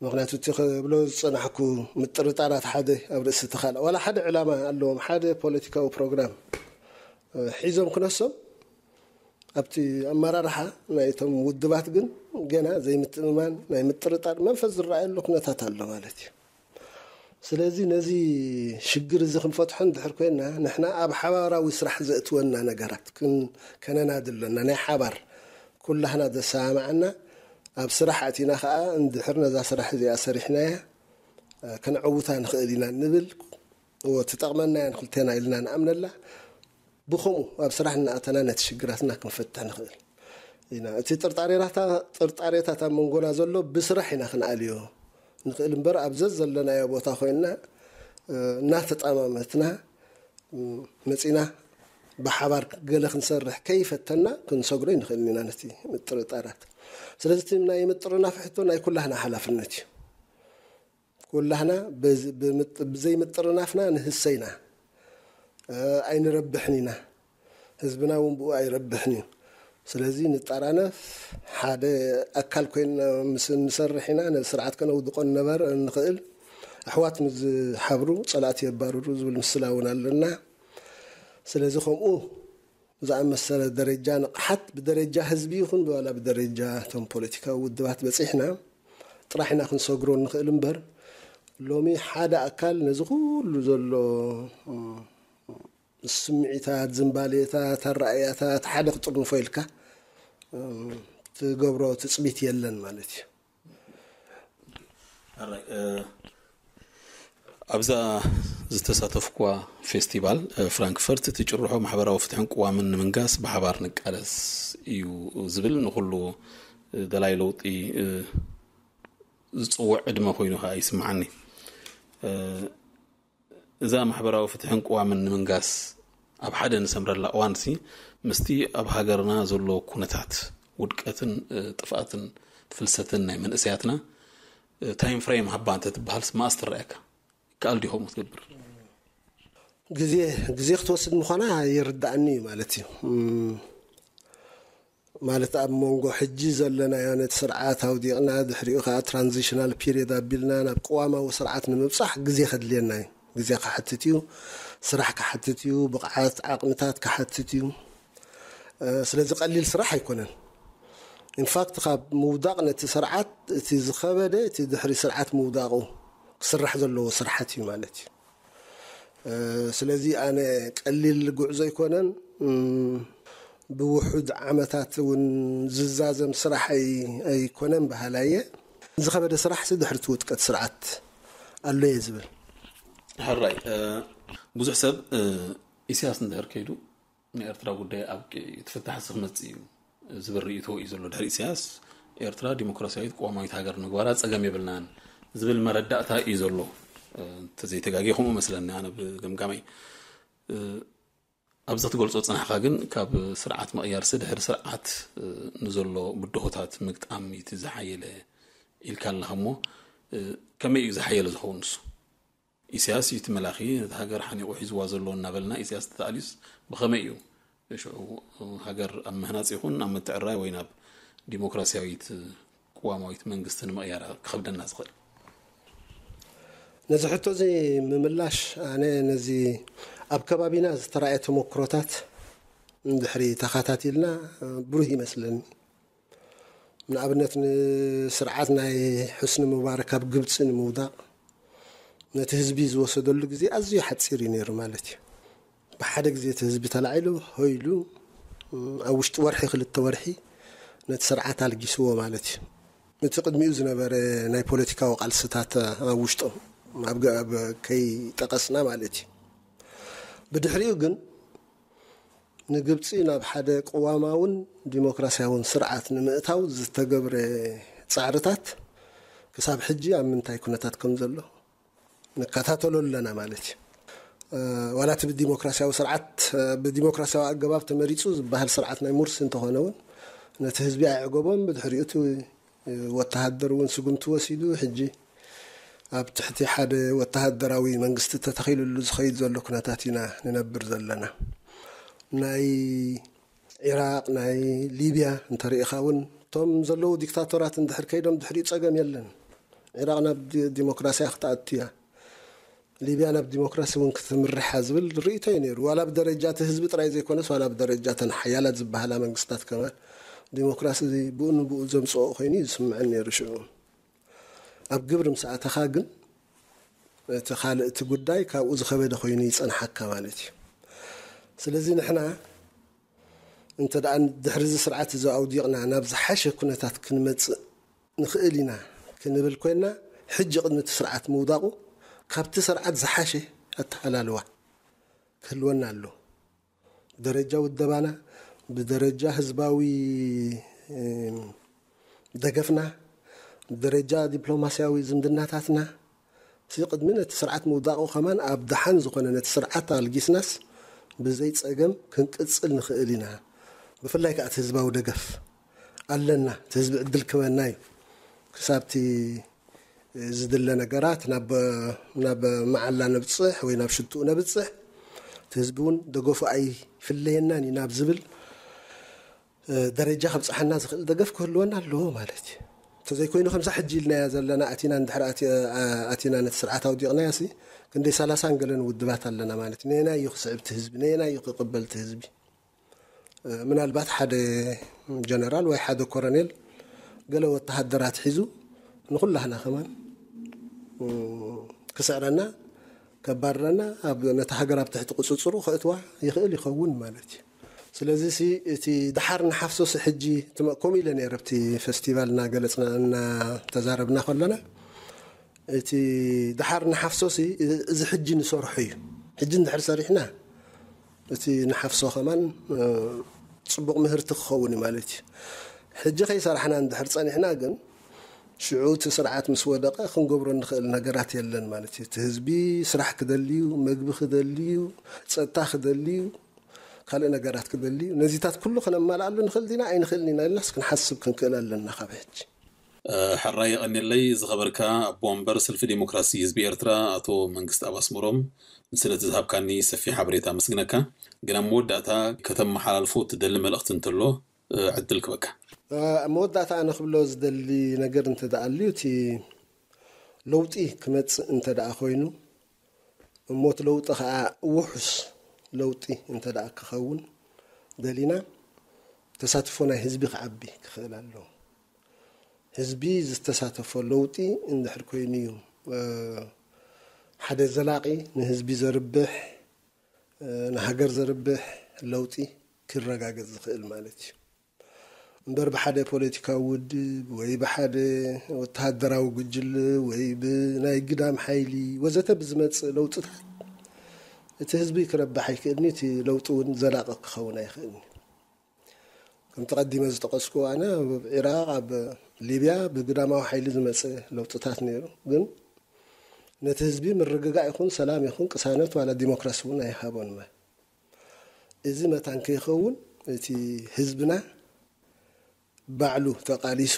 ምክንያቱ እቲ ክብሎ ዝፀናሕኩ ምጥርጣራት ሓደ ኣብ ርእሲ እቲ ካልእ ዋላ ሓደ ዕላማ ኣለዎም፣ ሓደ ፖለቲካዊ ፕሮግራም ሒዞም ክነሶም ኣብቲ ኣመራርሓ ናይቶም ውድባት ግን ገና ዘይምትእምማን ናይ ምጥርጣር መንፈስ ዝረኣየሉ ኩነታት ኣሎ ማለት እዩ። ስለዚ ነዚ ሽግር እዚ ክንፈትሖ እንድሕር ኮይና ንሕና ኣብ ሓባራዊ ስራሕ ዘእትወና ነገራት ክን- ከነናዲ ኣለና። ናይ ሓባር ኩላህና ዘሰማማዓና ኣብ ስራሕ ኣቲና ከዓ እንድሕር ነዛ ስራሕ እዚኣ ሰሪሕናያ ከነዕውታ ንኽእል ኢና ንብል ትጠቕመና እያ ንክልቴና ኢልና ንኣምነላ። ብኸምኡ ኣብ ስራሕ እናኣተና ነቲ ሽግራትና ክንፈትሕ ንኽእል ኢና። እቲ ጥርጣሬራታ- ጥርጣሬታት ኣብ መንጎና ዘሎ ብስራሕ ኢና ክንኣልዮ ንኽእል እምበር ኣብ ዘዘለናዮ ቦታ ኮይንና እናተጠማመትና መፂና ብሓባር ገለ ክንሰርሕ ከይፈተና ክንሰግሮ ይንኽእል ኢና ነቲ ምጥርጣራት። ስለዚ እቲ ናይ ምጥርናፍ ሕቶ ናይ ኩላህና ሓላፍነት እዩ። ኩላህና ብዝ- ብምጥ- ብዘይምጥርናፍና ንህሰ ኢና፣ ኣይንረብሕን ኢና፣ ህዝብና እውን ብኡ ኣይረብሕን እዩ። ስለዚ ንጠራነፍ፣ ሓደ ኣካል ኮይና ምስ እንሰርሕ ኢና ነዚ ስርዓት ከነውድቆ ንነበር ንኽእል። ኣሕዋት ምስ ዝሓብሩ ፀላእቲ የባርሩ ዝብል ምስላ እውን ኣለና። ስለዚ ከምኡ ዝኣመሰለ ደረጃ ንቕሓት ብደረጃ ህዝቢ ይኹን ዋላ ብደረጃ እቶም ፖለቲካዊ ውድባት በፂሕና ጥራሕ ኢና ክንሰግሮ ንኽእል እምበር ሎሚ ሓደ ኣካል ነዚ ኩሉ ዘሎ ስምዒታት፣ ዝንባሌታት፣ ኣረኣእያታት ሓደ ክጥርንፎ ኢልካ ትገብሮ ትፅቢት የለን ማለት እዩ። ኣብዛ ዝተሳተፍኩዋ ፌስቲቫል ፍራንክፈርት እቲ ጭርሖ ማሕበራዊ ፍትሕን ቅዋምን ንምንጋስ ብሓባር ንቃለስ እዩ ዝብል ንኩሉ ደላይ ለውጢ ዝፅውዕ ዕድመ ኮይኑ ከዓ ይስምዓኒ። እዛ ማሕበራዊ ፍትሕን ቅዋምን ንምንጋስ ኣብ ሓደ ንሰምረላ እዋንሲ ምስቲ ኣብ ሃገርና ዘሎ ኩነታት ውድቀትን ጥፍኣትን ፍልሰትን ናይ መንእሰያትና ታይም ፍሬም ሃባ እንተትበሃል መኣስ ትረኣየካ? ይከኣል ድዩ ከምኡ ክትገብር? ግዜ ግዜ ክትወስድ ምዃና ይርዳእኒ እዩ ማለት እዩ። ማለት ኣብ መንጎ ሕጂ ዘለናዮ ነቲ ስርዓት ኣውዲቕና ድሕሪኡ ከዓ ትራንዚሽናል ፒሪየድ ኣቢልና ናብ ቅዋማዊ ስርዓት ንምብፃሕ ግዜ ከድልየና እዩ። ግዜ ክሓትት እዩ፣ ስራሕ ክሓትት እዩ፣ ብቕዓት ዓቕምታት ክሓትት እዩ። ስለዚ ቀሊል ስራሕ ኣይኮነን። ኢንፋክት ካብ ምውዳቕ ነቲ ስርዓት እቲ ዝኸበደ እቲ ድሕሪ ስርዓት ምውዳቑ ክስራሕ ዘለዎ ስራሓት እዩ ማለት እዩ። ስለዚ ኣነ ቀሊል ጉዕዞ ኣይኮነን። ብውሑድ ዓመታት እውን ዝዛዘም ስራሕ ኣይኮነን በሃላይ እየ። ዝኸበደ ስራሕ ሲ ድሕሪ እቲ ውድቀት ስርዓት ኣሎ እየ ዝብል። ሕራይ ብዙሕ ሰብ ኢሳያስ እንድሕር ከይዱ ንኤርትራ ጉዳይ ኣብቂዑ እዩ፣ እቲ ፍታሕሲ ክመጽእ እዩ ዝብል ርእይቶ እዩ ዘሎ። ድሕሪ ኢሳያስ ኤርትራ ዲሞክራሲያዊት ቅዋማዊት ሃገር ምግባራ ጸገም የብልናን ዝብል መረዳእታ እዩ ዘሎ። እንተዘይተጋግየ ከምኡ መስለኒ ኣነ ብግምጋመይ። ኣብዚ ክትገልጾ ዝጸናሕካ ግን ካብ ስርዓት ምቕያርሲ ድሕሪ ስርዓት ንዘሎ ብድሆታት ምግጣም እዩ እቲ ዝሓየለ ኢልካ ኣለኻ እሞ፣ ከመይ እዩ ዝሓየለ ዝኸውን ንሱ? ኢሳያስ እዩ እቲ መላኺ፣ ነቲ ሃገር ሓኒቑ ሒዝዋ ዘሎ እናበልና ኢሳያስ ተተኣልዩስ ብኸመይ እዩ ሽዑ ሃገር ኣብ ምህናጽ ይኹን ኣብ ምትዕርራይ ወይ ናብ ዲሞክራሲያዊት ቅዋማዊት መንግስቲ ንምቕያር ክኸብደና ዝኽእል? ነዚ ሕቶ እዚ ምምላሽ ኣነ ነዚ ኣብ ከባቢና ዝተራእየ ተመክሮታት እንድሕሪ ተኻታቲልና ብሩህ ይመስለኒ። ንኣብነት ንስርዓት ናይ ሑስኒ ሙባረክ ኣብ ግብፂ ንምውዳቕ ነቲ ህዝቢ ዝወሰደሉ ግዜ ኣዝዩ ሓፂር እዩ ነይሩ ማለት እዩ። ብሓደ ግዜ እቲ ህዝቢ ተላዒሉ ሆይሉ ኣብ ውሽጢ ወርሒ ክልተ ወርሒ ነቲ ስርዓት ኣልጊስዎ ማለት እዩ። እቲ ቅድሚኡ ዝነበረ ናይ ፖለቲካዊ ቃልስታት ኣብ ውሽጦም ኣብ ከይጠቐስና ማለት እዩ። ብድሕሪኡ ግን ንግብፂ ናብ ሓደ ቅዋማውን ዲሞክራሲያውን ስርዓት ንምእታው ዝተገብረ ፃዕርታት ክሳብ ሕጂ ኣብ ምንታይ ኩነታት ከም ዘሎ ንከታተሎ ኣለና ማለት እዩ። ዋላ እቲ ብዲሞክራሲያዊ ስርዓት ብዲሞክራሲያዊ ኣገባብ ተመሪፁ ዝበሃል ስርዓት ናይ ሙርሲ እንተኾነ እውን ነቲ ህዝቢ ኣየዕገቦን። ብድሕሪኡ እቲ ወተሃደር እውን ስጉምቲ ወሲዱ ሕጂ ኣብ ትሕቲ ሓደ ወተሃደራዊ መንግስቲ ተተኺሉሉ ዝኸይድ ዘሎ ኩነታት ኢና ንነብር ዘለና። ናይ ዒራቕ ናይ ሊብያ እንተሪኢኻ እውን እቶም ዘለዉ ዲክታቶራት እንድሕር ከይዶም ድሕሪኡ ጸገም የለን። ዒራቕ ናብ ዲሞክራሲያ ክትኣቱ እያ። ሊብያ ናብ ዲሞክራሲ እውን ክትምርሓ ዝብል ርእይቶ እዩ ነይሩ። ዋላ ብደረጃ እቲ ህዝቢ ጥራይ ዘይኮነስ ዋላ ብደረጃ እተን ሓያላት ዝበሃላ መንግስታት ከማን ዲሞክራሲ ብኡ ንብኡ ዘምፅኦ ኮይኑ እዩ ዝስምዐን ነይሩ ሽዑ። ኣብ ግብሪ ምስ ኣተኻ ግን እቲ ካልእ እቲ ጉዳይ ካብኡ ዝኸበደ ኮይኑ ይጸንሓካ ማለት እዩ። ስለዚ ንሕና እንተ ደኣ ድሕሪ እዚ ስርዓት እዚ ኣውዲቕና ናብ ዝሓሸ ኩነታት ክንመጽእ ንኽእል ኢና ክንብል ኮይንና፣ ሕጂ ቅድሚ እቲ ስርዓት ምውዳቑ ካብቲ ስርዓት ዝሓሸ ኣተሓላልዋ ክህልወና ኣሎ። ብደረጃ ውደባና፣ ብደረጃ ህዝባዊ ደገፍና፣ ብደረጃ ዲፕሎማስያዊ ዝምድናታትና፣ እቲ ቅድሚ ነቲ ስርዓት ምውዳቑ ከማን ኣብ ደሓን ዝኾነ ነቲ ስርዓት ኣልጊስናስ ብዘይ ጸገም ክንቅጽል ንኽእል ኢና። ብፍላይ ከኣ እቲ ህዝባዊ ደገፍ ኣለና። እቲ ህዝቢ ዕድል ክበና እዩ። ክሳብቲ ዝድለ ነገራት ናብ መዓላ ነብጽሕ ወይ ናብ ሽትኡ ነብጽሕ፣ እቲ ህዝቢ እውን ደገፉ ኣይፍለየናን እዩ ናብ ዝብል ደረጃ ከብጽሓና ዝኽእል ደገፍ ክህልወና ኣለዎ ማለት እዩ። እንተዘይኮይኑ ከምዛ ሕጂ ኢልናያ ዘለና ኣቲና እንድሕር ኣቲና ነቲ ስርዓት ኣውዲቕናያ ሲ ክንደይ ሰላሳን ገለን ውድባት ኣለና ማለት እዩ። ነየናይ እዩ ክስዕብ እቲ ህዝቢ? ነየናይ እዩ ክቕበል እቲ ህዝቢ? ምናልባት ሓደ ጀነራል ወይ ሓደ ኮረኔል ገለ ወተሃደራት ሒዙ ንኹላህና ከማን ክስዕረና ከባርረና ኣብ ነቲ ሃገር ኣብ ትሕቲ ቁፅፅሩ ከእትዋ ይኽእል ይኸውን ማለት እዩ። ስለዚ ሲ እቲ ደሓር ንሓፍሶ ሲ ሕጂ ከምኡ ኢለ ነይረ ኣብቲ ፈስቲቫል እናገለፅና እናተዛረብና ከለና እቲ ደሓር ንሓፍሶ ሲ እዚ ሕጂ ንሰርሖ እዩ። ሕጂ እንድሕር ሰሪሕና እቲ ንሓፍሶ ከማን ፅቡቕ ምህርቲ ክኸውን እዩ ማለት እዩ። ሕጂ ከይሰራሕና እንድሕር ፀኒሕና ግን ሽዑ እቲ ስርዓት ምስ ወደቐ ክንገብሮ እንኽእል ነገራት የለን ማለት እዩ። እቲ ህዝቢ ስራሕ ክደልዩ፣ ምግቢ ክደልዩ፣ ፀጥታ ክደልዩ፣ ካልእ ነገራት ክደልዩ፣ ነዚታት ኩሉ ከነማልኣሉ ንኽእል ዲና ኣይንኽእልን ኢና ኢልናስ ክንሓስብ ክንክእል ኣለና ካብ ሕጂ። ሕራይ የቐንየለይ ዝኸበርካ ኣቦ ወንበር ሰልፊ ዴሞክራሲ ህዝቢ ኤርትራ ኣቶ መንግስቲ ኣብ ኣስመሮም ስለቲ ዝሃብካኒ ሰፊሕ ሓበሬታ ኣመስግነካ። ግን ኣብ መወዳእታ ከተመሓላልፎ ትደሊ መልእኽቲ እንተሎ ዕድል ክበካ። ኣብ መወዳእታ ኣነ ክብሎ ዝደሊ ነገር እንተ ደኣ ኣልዩ እቲ ለውጢ ክመጽእ እንተ ደኣ ኮይኑ እሞ እቲ ለውጢ ኸዓ ውሑስ ለውጢ እንተ ደኣ ክኸውን ደሊና ተሳትፎ ናይ ህዝቢ ክዓቢ ክኽእል ኣለዎ። ህዝቢ ዝተሳተፎ ለውጢ እንድሕር ኮይኑ እዩ ሓደ ዘላቒ ንህዝቢ ዘርብሕ ንሃገር ዘርብሕ ለውጢ ክረጋገጽ ዝኽእል ማለት እዩ። እምበር ብሓደ ፖለቲካዊ ውድብ ወይ ብሓደ ወተሃደራዊ ጉጅለ ወይ ብናይ ግዳም ሓይሊ ወዘተ ብዝመጽእ ለውጥታት እቲ ህዝቢ ክረብሕ ኣይክእልኒ፣ እቲ ለውጢ እውን ዘላቂ ክኸውን ኣይኽእልኒ። ከምቲ ቀዲመ ዝጠቀስኩ ኣነ ኣብ ዒራቅ፣ ኣብ ሊብያ ብግዳማዊ ሓይሊ ዝመፀ ለውጥታት ነይሩ፣ ግን ነቲ ህዝቢ ምርግጋእ ይኹን ሰላም ይኹን ቅሳነት ዋላ ዲሞክራሲ እውን ኣይሃቦን። እዚ መታን ከይኸውን እቲ ህዝብና ባዕሉ ተቃሊሱ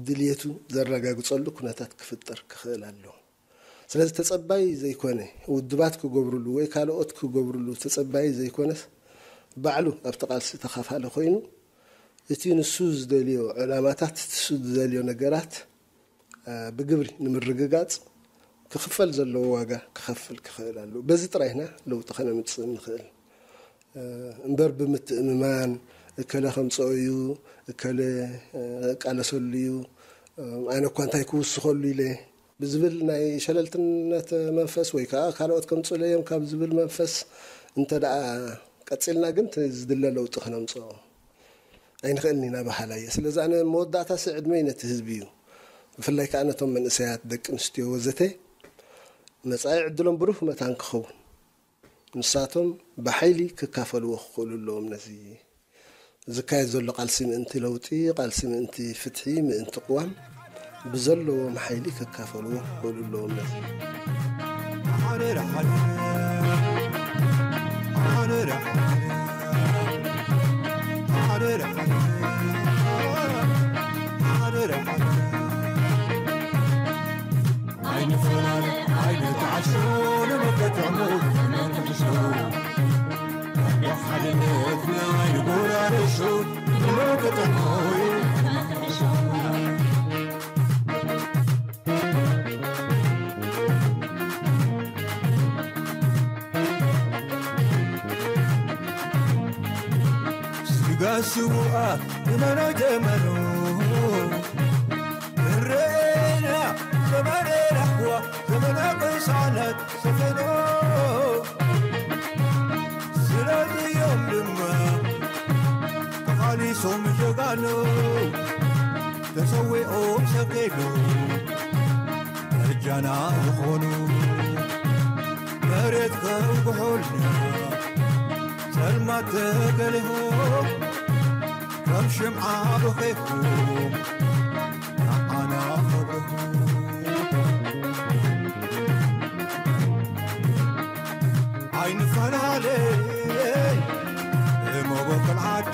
ድልየቱ ዘረጋግጸሉ ኩነታት ክፍጠር ክኽእል ኣለዎ። ስለዚ ተጸባይ ዘይኮነ ውድባት ክገብርሉ ወይ ካልኦት ክገብርሉ ተጸባይ ዘይኮነስ ባዕሉ ኣብቲ ቃልሲ ተኻፋሊ ኮይኑ እቲ ንሱ ዝደልዮ ዕላማታት፣ ንሱ ዝደልዮ ነገራት፣ እ፣ ብግብሪ ንምርግጋጽ ክኽፈል ዘለዎ ዋጋ ክኸፍል ክኽእል ኣለዎ። በዚ ጥራይ ኢና ለውጢ ከነምጽእ ንኽእል። እ፣ እምበር ብምትእምማን እከለ ከምጽኦ እዩ፣ እከለ፣ እ፣ እቃለሰሉ እዩ፣ እ፣ ኣነ እኳ እንታይ ክውስኸሉ ኢለ ብዝብል ናይ ሸለልትነት መንፈስ ወይ ከዓ ካልኦት ከምጽኡለይ እዮም ካብ ዝብል መንፈስ እንተ ደኣ ቀጺልና ግን እቲ ዝድለ ለውጢ ክነምጽኦ ኣይንኽእልን ኢና በሃላይ እየ። ስለዚ ኣነ መወዳእታሲ ዕድመይ ነቲ ህዝቢ እዩ። ብፍላይ ከዓ ነቶም መንእሰያት፣ ደቂ ኣንስትዮ ወዘተ መጻኢ ዕድሎም ብሩህ መታን ክኸውን ንሳቶም ብሓይሊ ክካፈልዎ ክኽእሉ ኣለዎም። ነዚ ዝካየድ ዘሎ ቃልሲ ምእንቲ ለውጢ፣ ቃልሲ ምእንቲ ፍትሒ፣ ምእንቲ ቅዋም ብዘለዎም ሓይሊ ክካፈልዎ ክኽእሉ ኣለዎም። ነዚ ኣይንፈላለ ኣይንተዓሾ ንመከተሙ ተመክሕሾ ሓድነትና ኣይንጎራረሾ ንመከተሙ ተመክሕሾ ስጋ ስውኣ ንመኖ ጀመሩ ንረኤና ዘመነ ራህዋ ዘመነ ቅሳነት ሰፈኖ ስለዚኦም ድማ ተቓሊሶም ጀጋኑ ተሰዊኦም ሰቂሉ እጃና ዝኾኑ መሬት ከውግሖልና ጸልማት ተገሊሆም ከም ሽምዓ በኺኹም ንዓና ከብርሁ ኣይንፈላለ መበቆል ዓዲ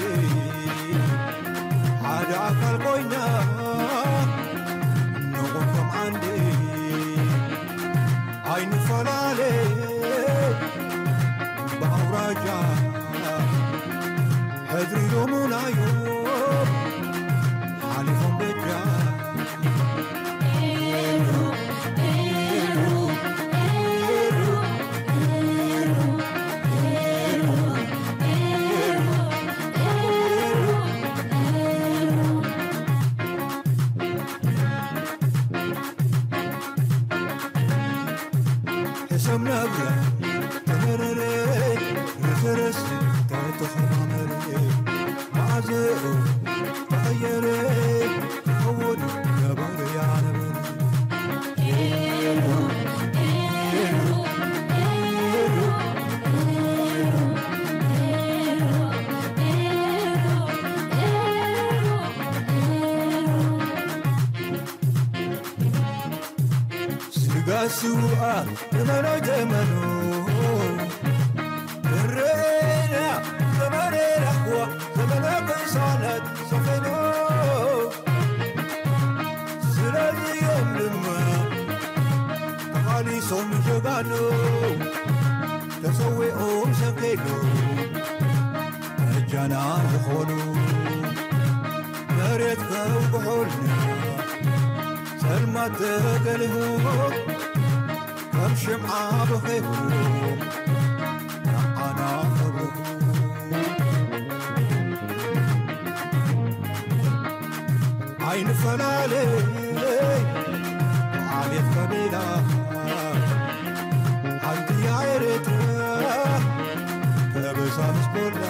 ሓደ ኣካል ኮይና ንቑም ከም ዓንዲ ኣይንፈላለ ብኣውራጃ ሕድሪ ሎሙናዮ ሓሊፎም በጃ ሕሰም ናብራ ተመረረ ንዝረስ ተተኸማመረ መዓዘኡ ተቐየረ ክኸውን ነበረ ያነበረ ስጋ ስውኣ ዘመነ ጀመኑ ንረኤና ዘመነ ራህዋ ዘመነ ቅሳነት ሰፈኑ ስለዚኦም ድማ ተቓሊሶም ጀጋኑ ተሰዊኦም ሰንኪሉ እጃና ዝኾኑ መሬት ከውግሖልና ጸልማት ተገሊሁ ከም ሽምዓ በኺኹ ንዓና ከብርሁ ኣይንፈላለ ዓሌት ቀቢላ ሓንቲ እያ ኤርትራ ከበሳ ምስ ኮላ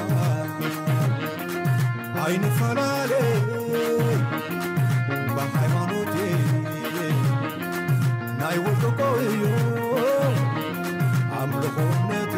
ኣይንፈላለ ብሃይማኖት ናይ ወልቆ እዩ ኣምልኾ እምነቴ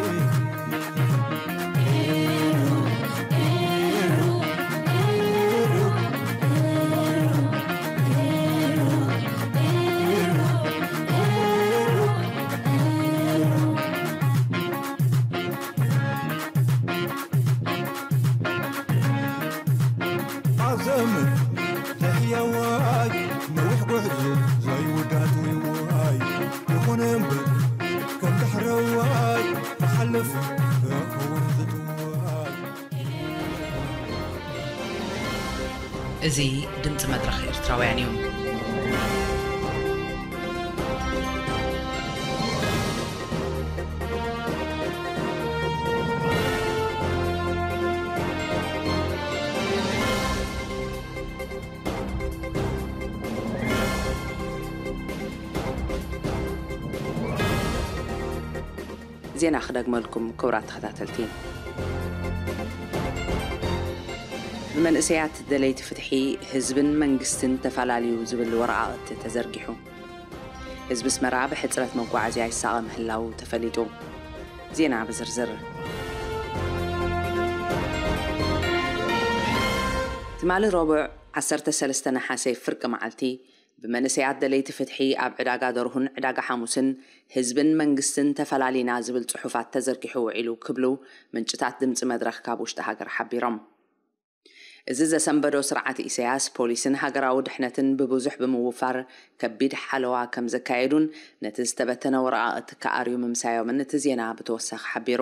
እዚ ድምፂ መድረኽ ኤርትራውያን እዩ። ዜና ክደግመልኩም ክቡራት ተኸታተልቲ። ብመንእሰያት ደለይቲ ፍትሒ ህዝብን መንግስትን ተፈላለዩ ዝብል ወረቓቕቲ ተዘርጊሑ። ህዝቢ ኣስመራ ብሕጽረት መጓዓዝያ ይሳቐ ምህላው ተፈሊጡ። ዜና ብዝርዝር። ትማሊ ረቡዕ ዓሰርተ ሰለስተ ነሓሰ ፍርቂ መዓልቲ ብመንእሰያት ደለይቲ ፍትሒ ኣብ ዕዳጋ ደርሁን ዕዳጋ ሓሙስን ህዝብን መንግስትን ተፈላሊና ዝብል ጽሑፋት ተዘርጊሑ ውዒሉ ክብሉ ምንጭታት ድምፂ መድረኽ ካብ ውሽጢ ሃገር ሓቢሮም። እዚ ዘሰንበዶ ስርዓት ኢሳያስ ፖሊስን ሃገራዊ ድሕነትን ብብዙሕ ብምውፋር ከቢድ ሓለዋ ከም ዘካየዱን ነቲ ዝተበተነ ወረቓቕቲ ክኣርዩ ምምሳዮምን እቲ ዜና ብተወሳኺ ሓቢሩ።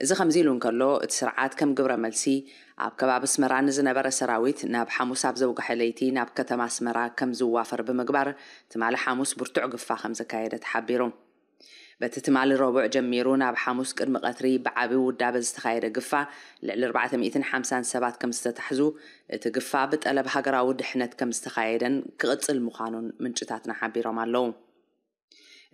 እዚ ከምዚ ኢሉ እንከሎ፣ እቲ ስርዓት ከም ግብረ መልሲ ኣብ ከባቢ ኣስመራ ንዝነበረ ሰራዊት ናብ ሓሙስ ኣብ ዘውግሐ ለይቲ ናብ ከተማ ኣስመራ ከም ዝዋፈር ብምግባር፣ ትማሊ ሓሙስ ብርቱዕ ግፋ ከም ዘካየደ ተሓቢሩ። በቲ ትማሊ ረቡዕ ጀሚሩ ናብ ሓሙስ ቅድሚ ቀትሪ ብዓቢ ውዳበ ዝተኻየደ ግፋ፣ ልዕሊ ኣርባዕተ ሚእትን ሓምሳን ሰባት ከም ዝተታሕዙ፣ እቲ ግፋ ብጠለብ ሃገራዊ ድሕነት ከም ዝተኻየደን ክቕጽል ምዃኑን ምንጭታትና ሓቢሮም ኣለዉ።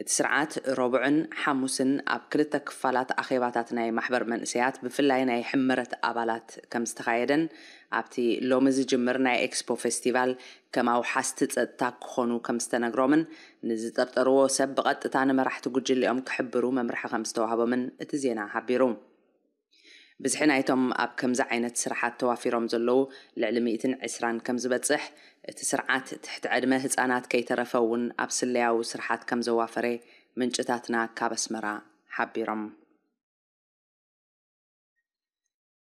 እቲ ስርዓት ረቡዕን ሓሙስን ኣብ ክልተ ክፋላት ኣኼባታት ናይ ማሕበር መንእሰያት፣ ብፍላይ ናይ ሕመረት ኣባላት ከም ዝተኻየደን፣ ኣብቲ ሎሚ ዝጅምር ናይ ኤክስፖ ፌስቲቫል ከም ኣውሓስቲ ጸጥታ ክኾኑ ከም ዝተነግሮምን፣ ንዝጠርጠርዎ ሰብ ብቐጥታ ንመራሕቲ ጉጅሊኦም ክሕብሩ መምርሒ ከም ዝተዋህቦምን እቲ ዜና ሓቢሩ። ብዝሒ ናይቶም ኣብ ከምዚ ዓይነት ስራሓት ተዋፊሮም ዘለዉ ልዕሊ ሚእትን ዕስራን ከም ዝበጽሕ፣ እቲ ስርዓት ትሕቲ ዕድመ ህጻናት ከይተረፈ እውን ኣብ ስለያዊ ስራሓት ከም ዘዋፈረ ምንጭታትና ካብ ኣስመራ ሓቢሮም።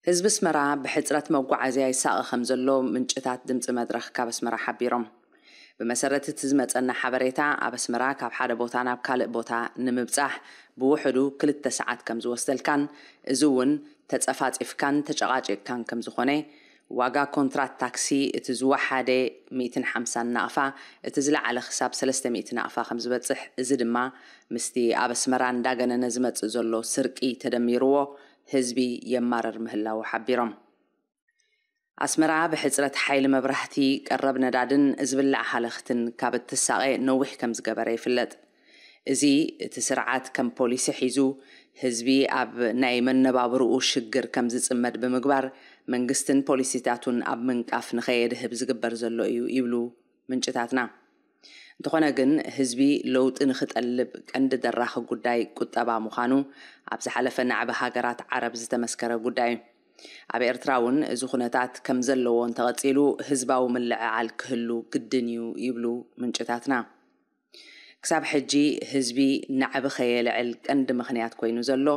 ህዝቢ ኣስመራ ብሕጽረት መጓዓዝያ ይሳቐ ከም ዘሎ ምንጭታት ድምጺ መድረኽ ካብ ኣስመራ ሓቢሮም። ብመሰረት እቲ ዝመጸና ሓበሬታ፣ ኣብ ኣስመራ ካብ ሓደ ቦታ ናብ ካልእ ቦታ ንምብጻሕ ብውሕዱ ክልተ ሰዓት ከም ዝወስደልካን፣ እዚ እውን ተጸፋጺፍካን ተጨቓጪቕካን ከም ዝኾነ፣ ዋጋ ኮንትራት ታክሲ እቲ ዝወሓደ ሚእትን ሓምሳን ናቕፋ፣ እቲ ዝለዓለ ክሳብ ሰለስተ ሚእቲ ናቕፋ ከም ዝበጽሕ፣ እዚ ድማ ምስቲ ኣብ ኣስመራ እንዳገነነ ዝመጽእ ዘሎ ስርቂ ተደሚርዎ፣ ህዝቢ የማርር ምህላዉ ሓቢሮም። ኣስመራ ብሕጽረት ሓይሊ መብራህቲ፣ ቀረብ ነዳድን ዝብላዕ ሃለኽትን ካብ እትሳቐ ነዊሕ ከም ዝገበረ ይፍለጥ። እዚ እቲ ስርዓት ከም ፖሊሲ ሒዙ፣ ህዝቢ ኣብ ናይ መነባብርኡ ሽግር ከም ዝጽመድ ብምግባር፣ መንግስትን ፖሊሲታቱን ኣብ ምንቃፍ ንኸየድህብ ዝግበር ዘሎ እዩ ይብሉ ምንጭታትና። እንተኾነ ግን፣ ህዝቢ ለውጢ ንኽጠልብ ቀንዲ ደራኺ ጉዳይ ቁጠባ ምዃኑ ኣብ ዝሓለፈ ናዕቢ ሃገራት ዓረብ ዝተመስከረ ጉዳይ እዩ። ኣብ ኤርትራ እውን እዚ ኩነታት ከም ዘለዎ እንተቐጺሉ፣ ህዝባዊ ምልዕዓል ክህሉ ግድን እዩ ይብሉ ምንጭታትና። ክሳብ ሕጂ ህዝቢ ናዕቢ ከየልዕል ቀንዲ ምኽንያት ኮይኑ ዘሎ፣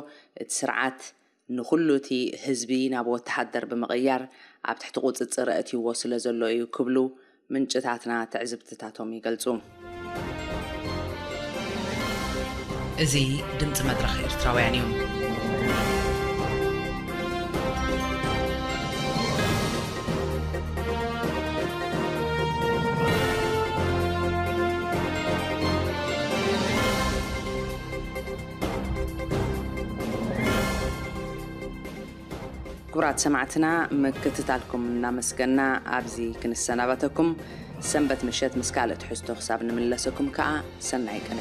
እቲ ስርዓት ንኹሉ እቲ ህዝቢ ናብ ወተሃደር ብምቕያር ኣብ ትሕቲ ቁጽጽር ኣእትይዎ ስለ ዘሎ እዩ ክብሉ ምንጭታትና ትዕዝብትታቶም ይገልጹ። እዚ ድምጺ መድረኽ ኤርትራውያን እዩ። ክቡራት ሰማዕትና፣ ምክትታልኩም እናመስገና ኣብዚ ክንሰናበተኩም፣ ሰንበት ምሸት ምስ ካልእ ትሕዝቶ ክሳብ ንምለሰኩም ከኣ ሰናይ ቅነ።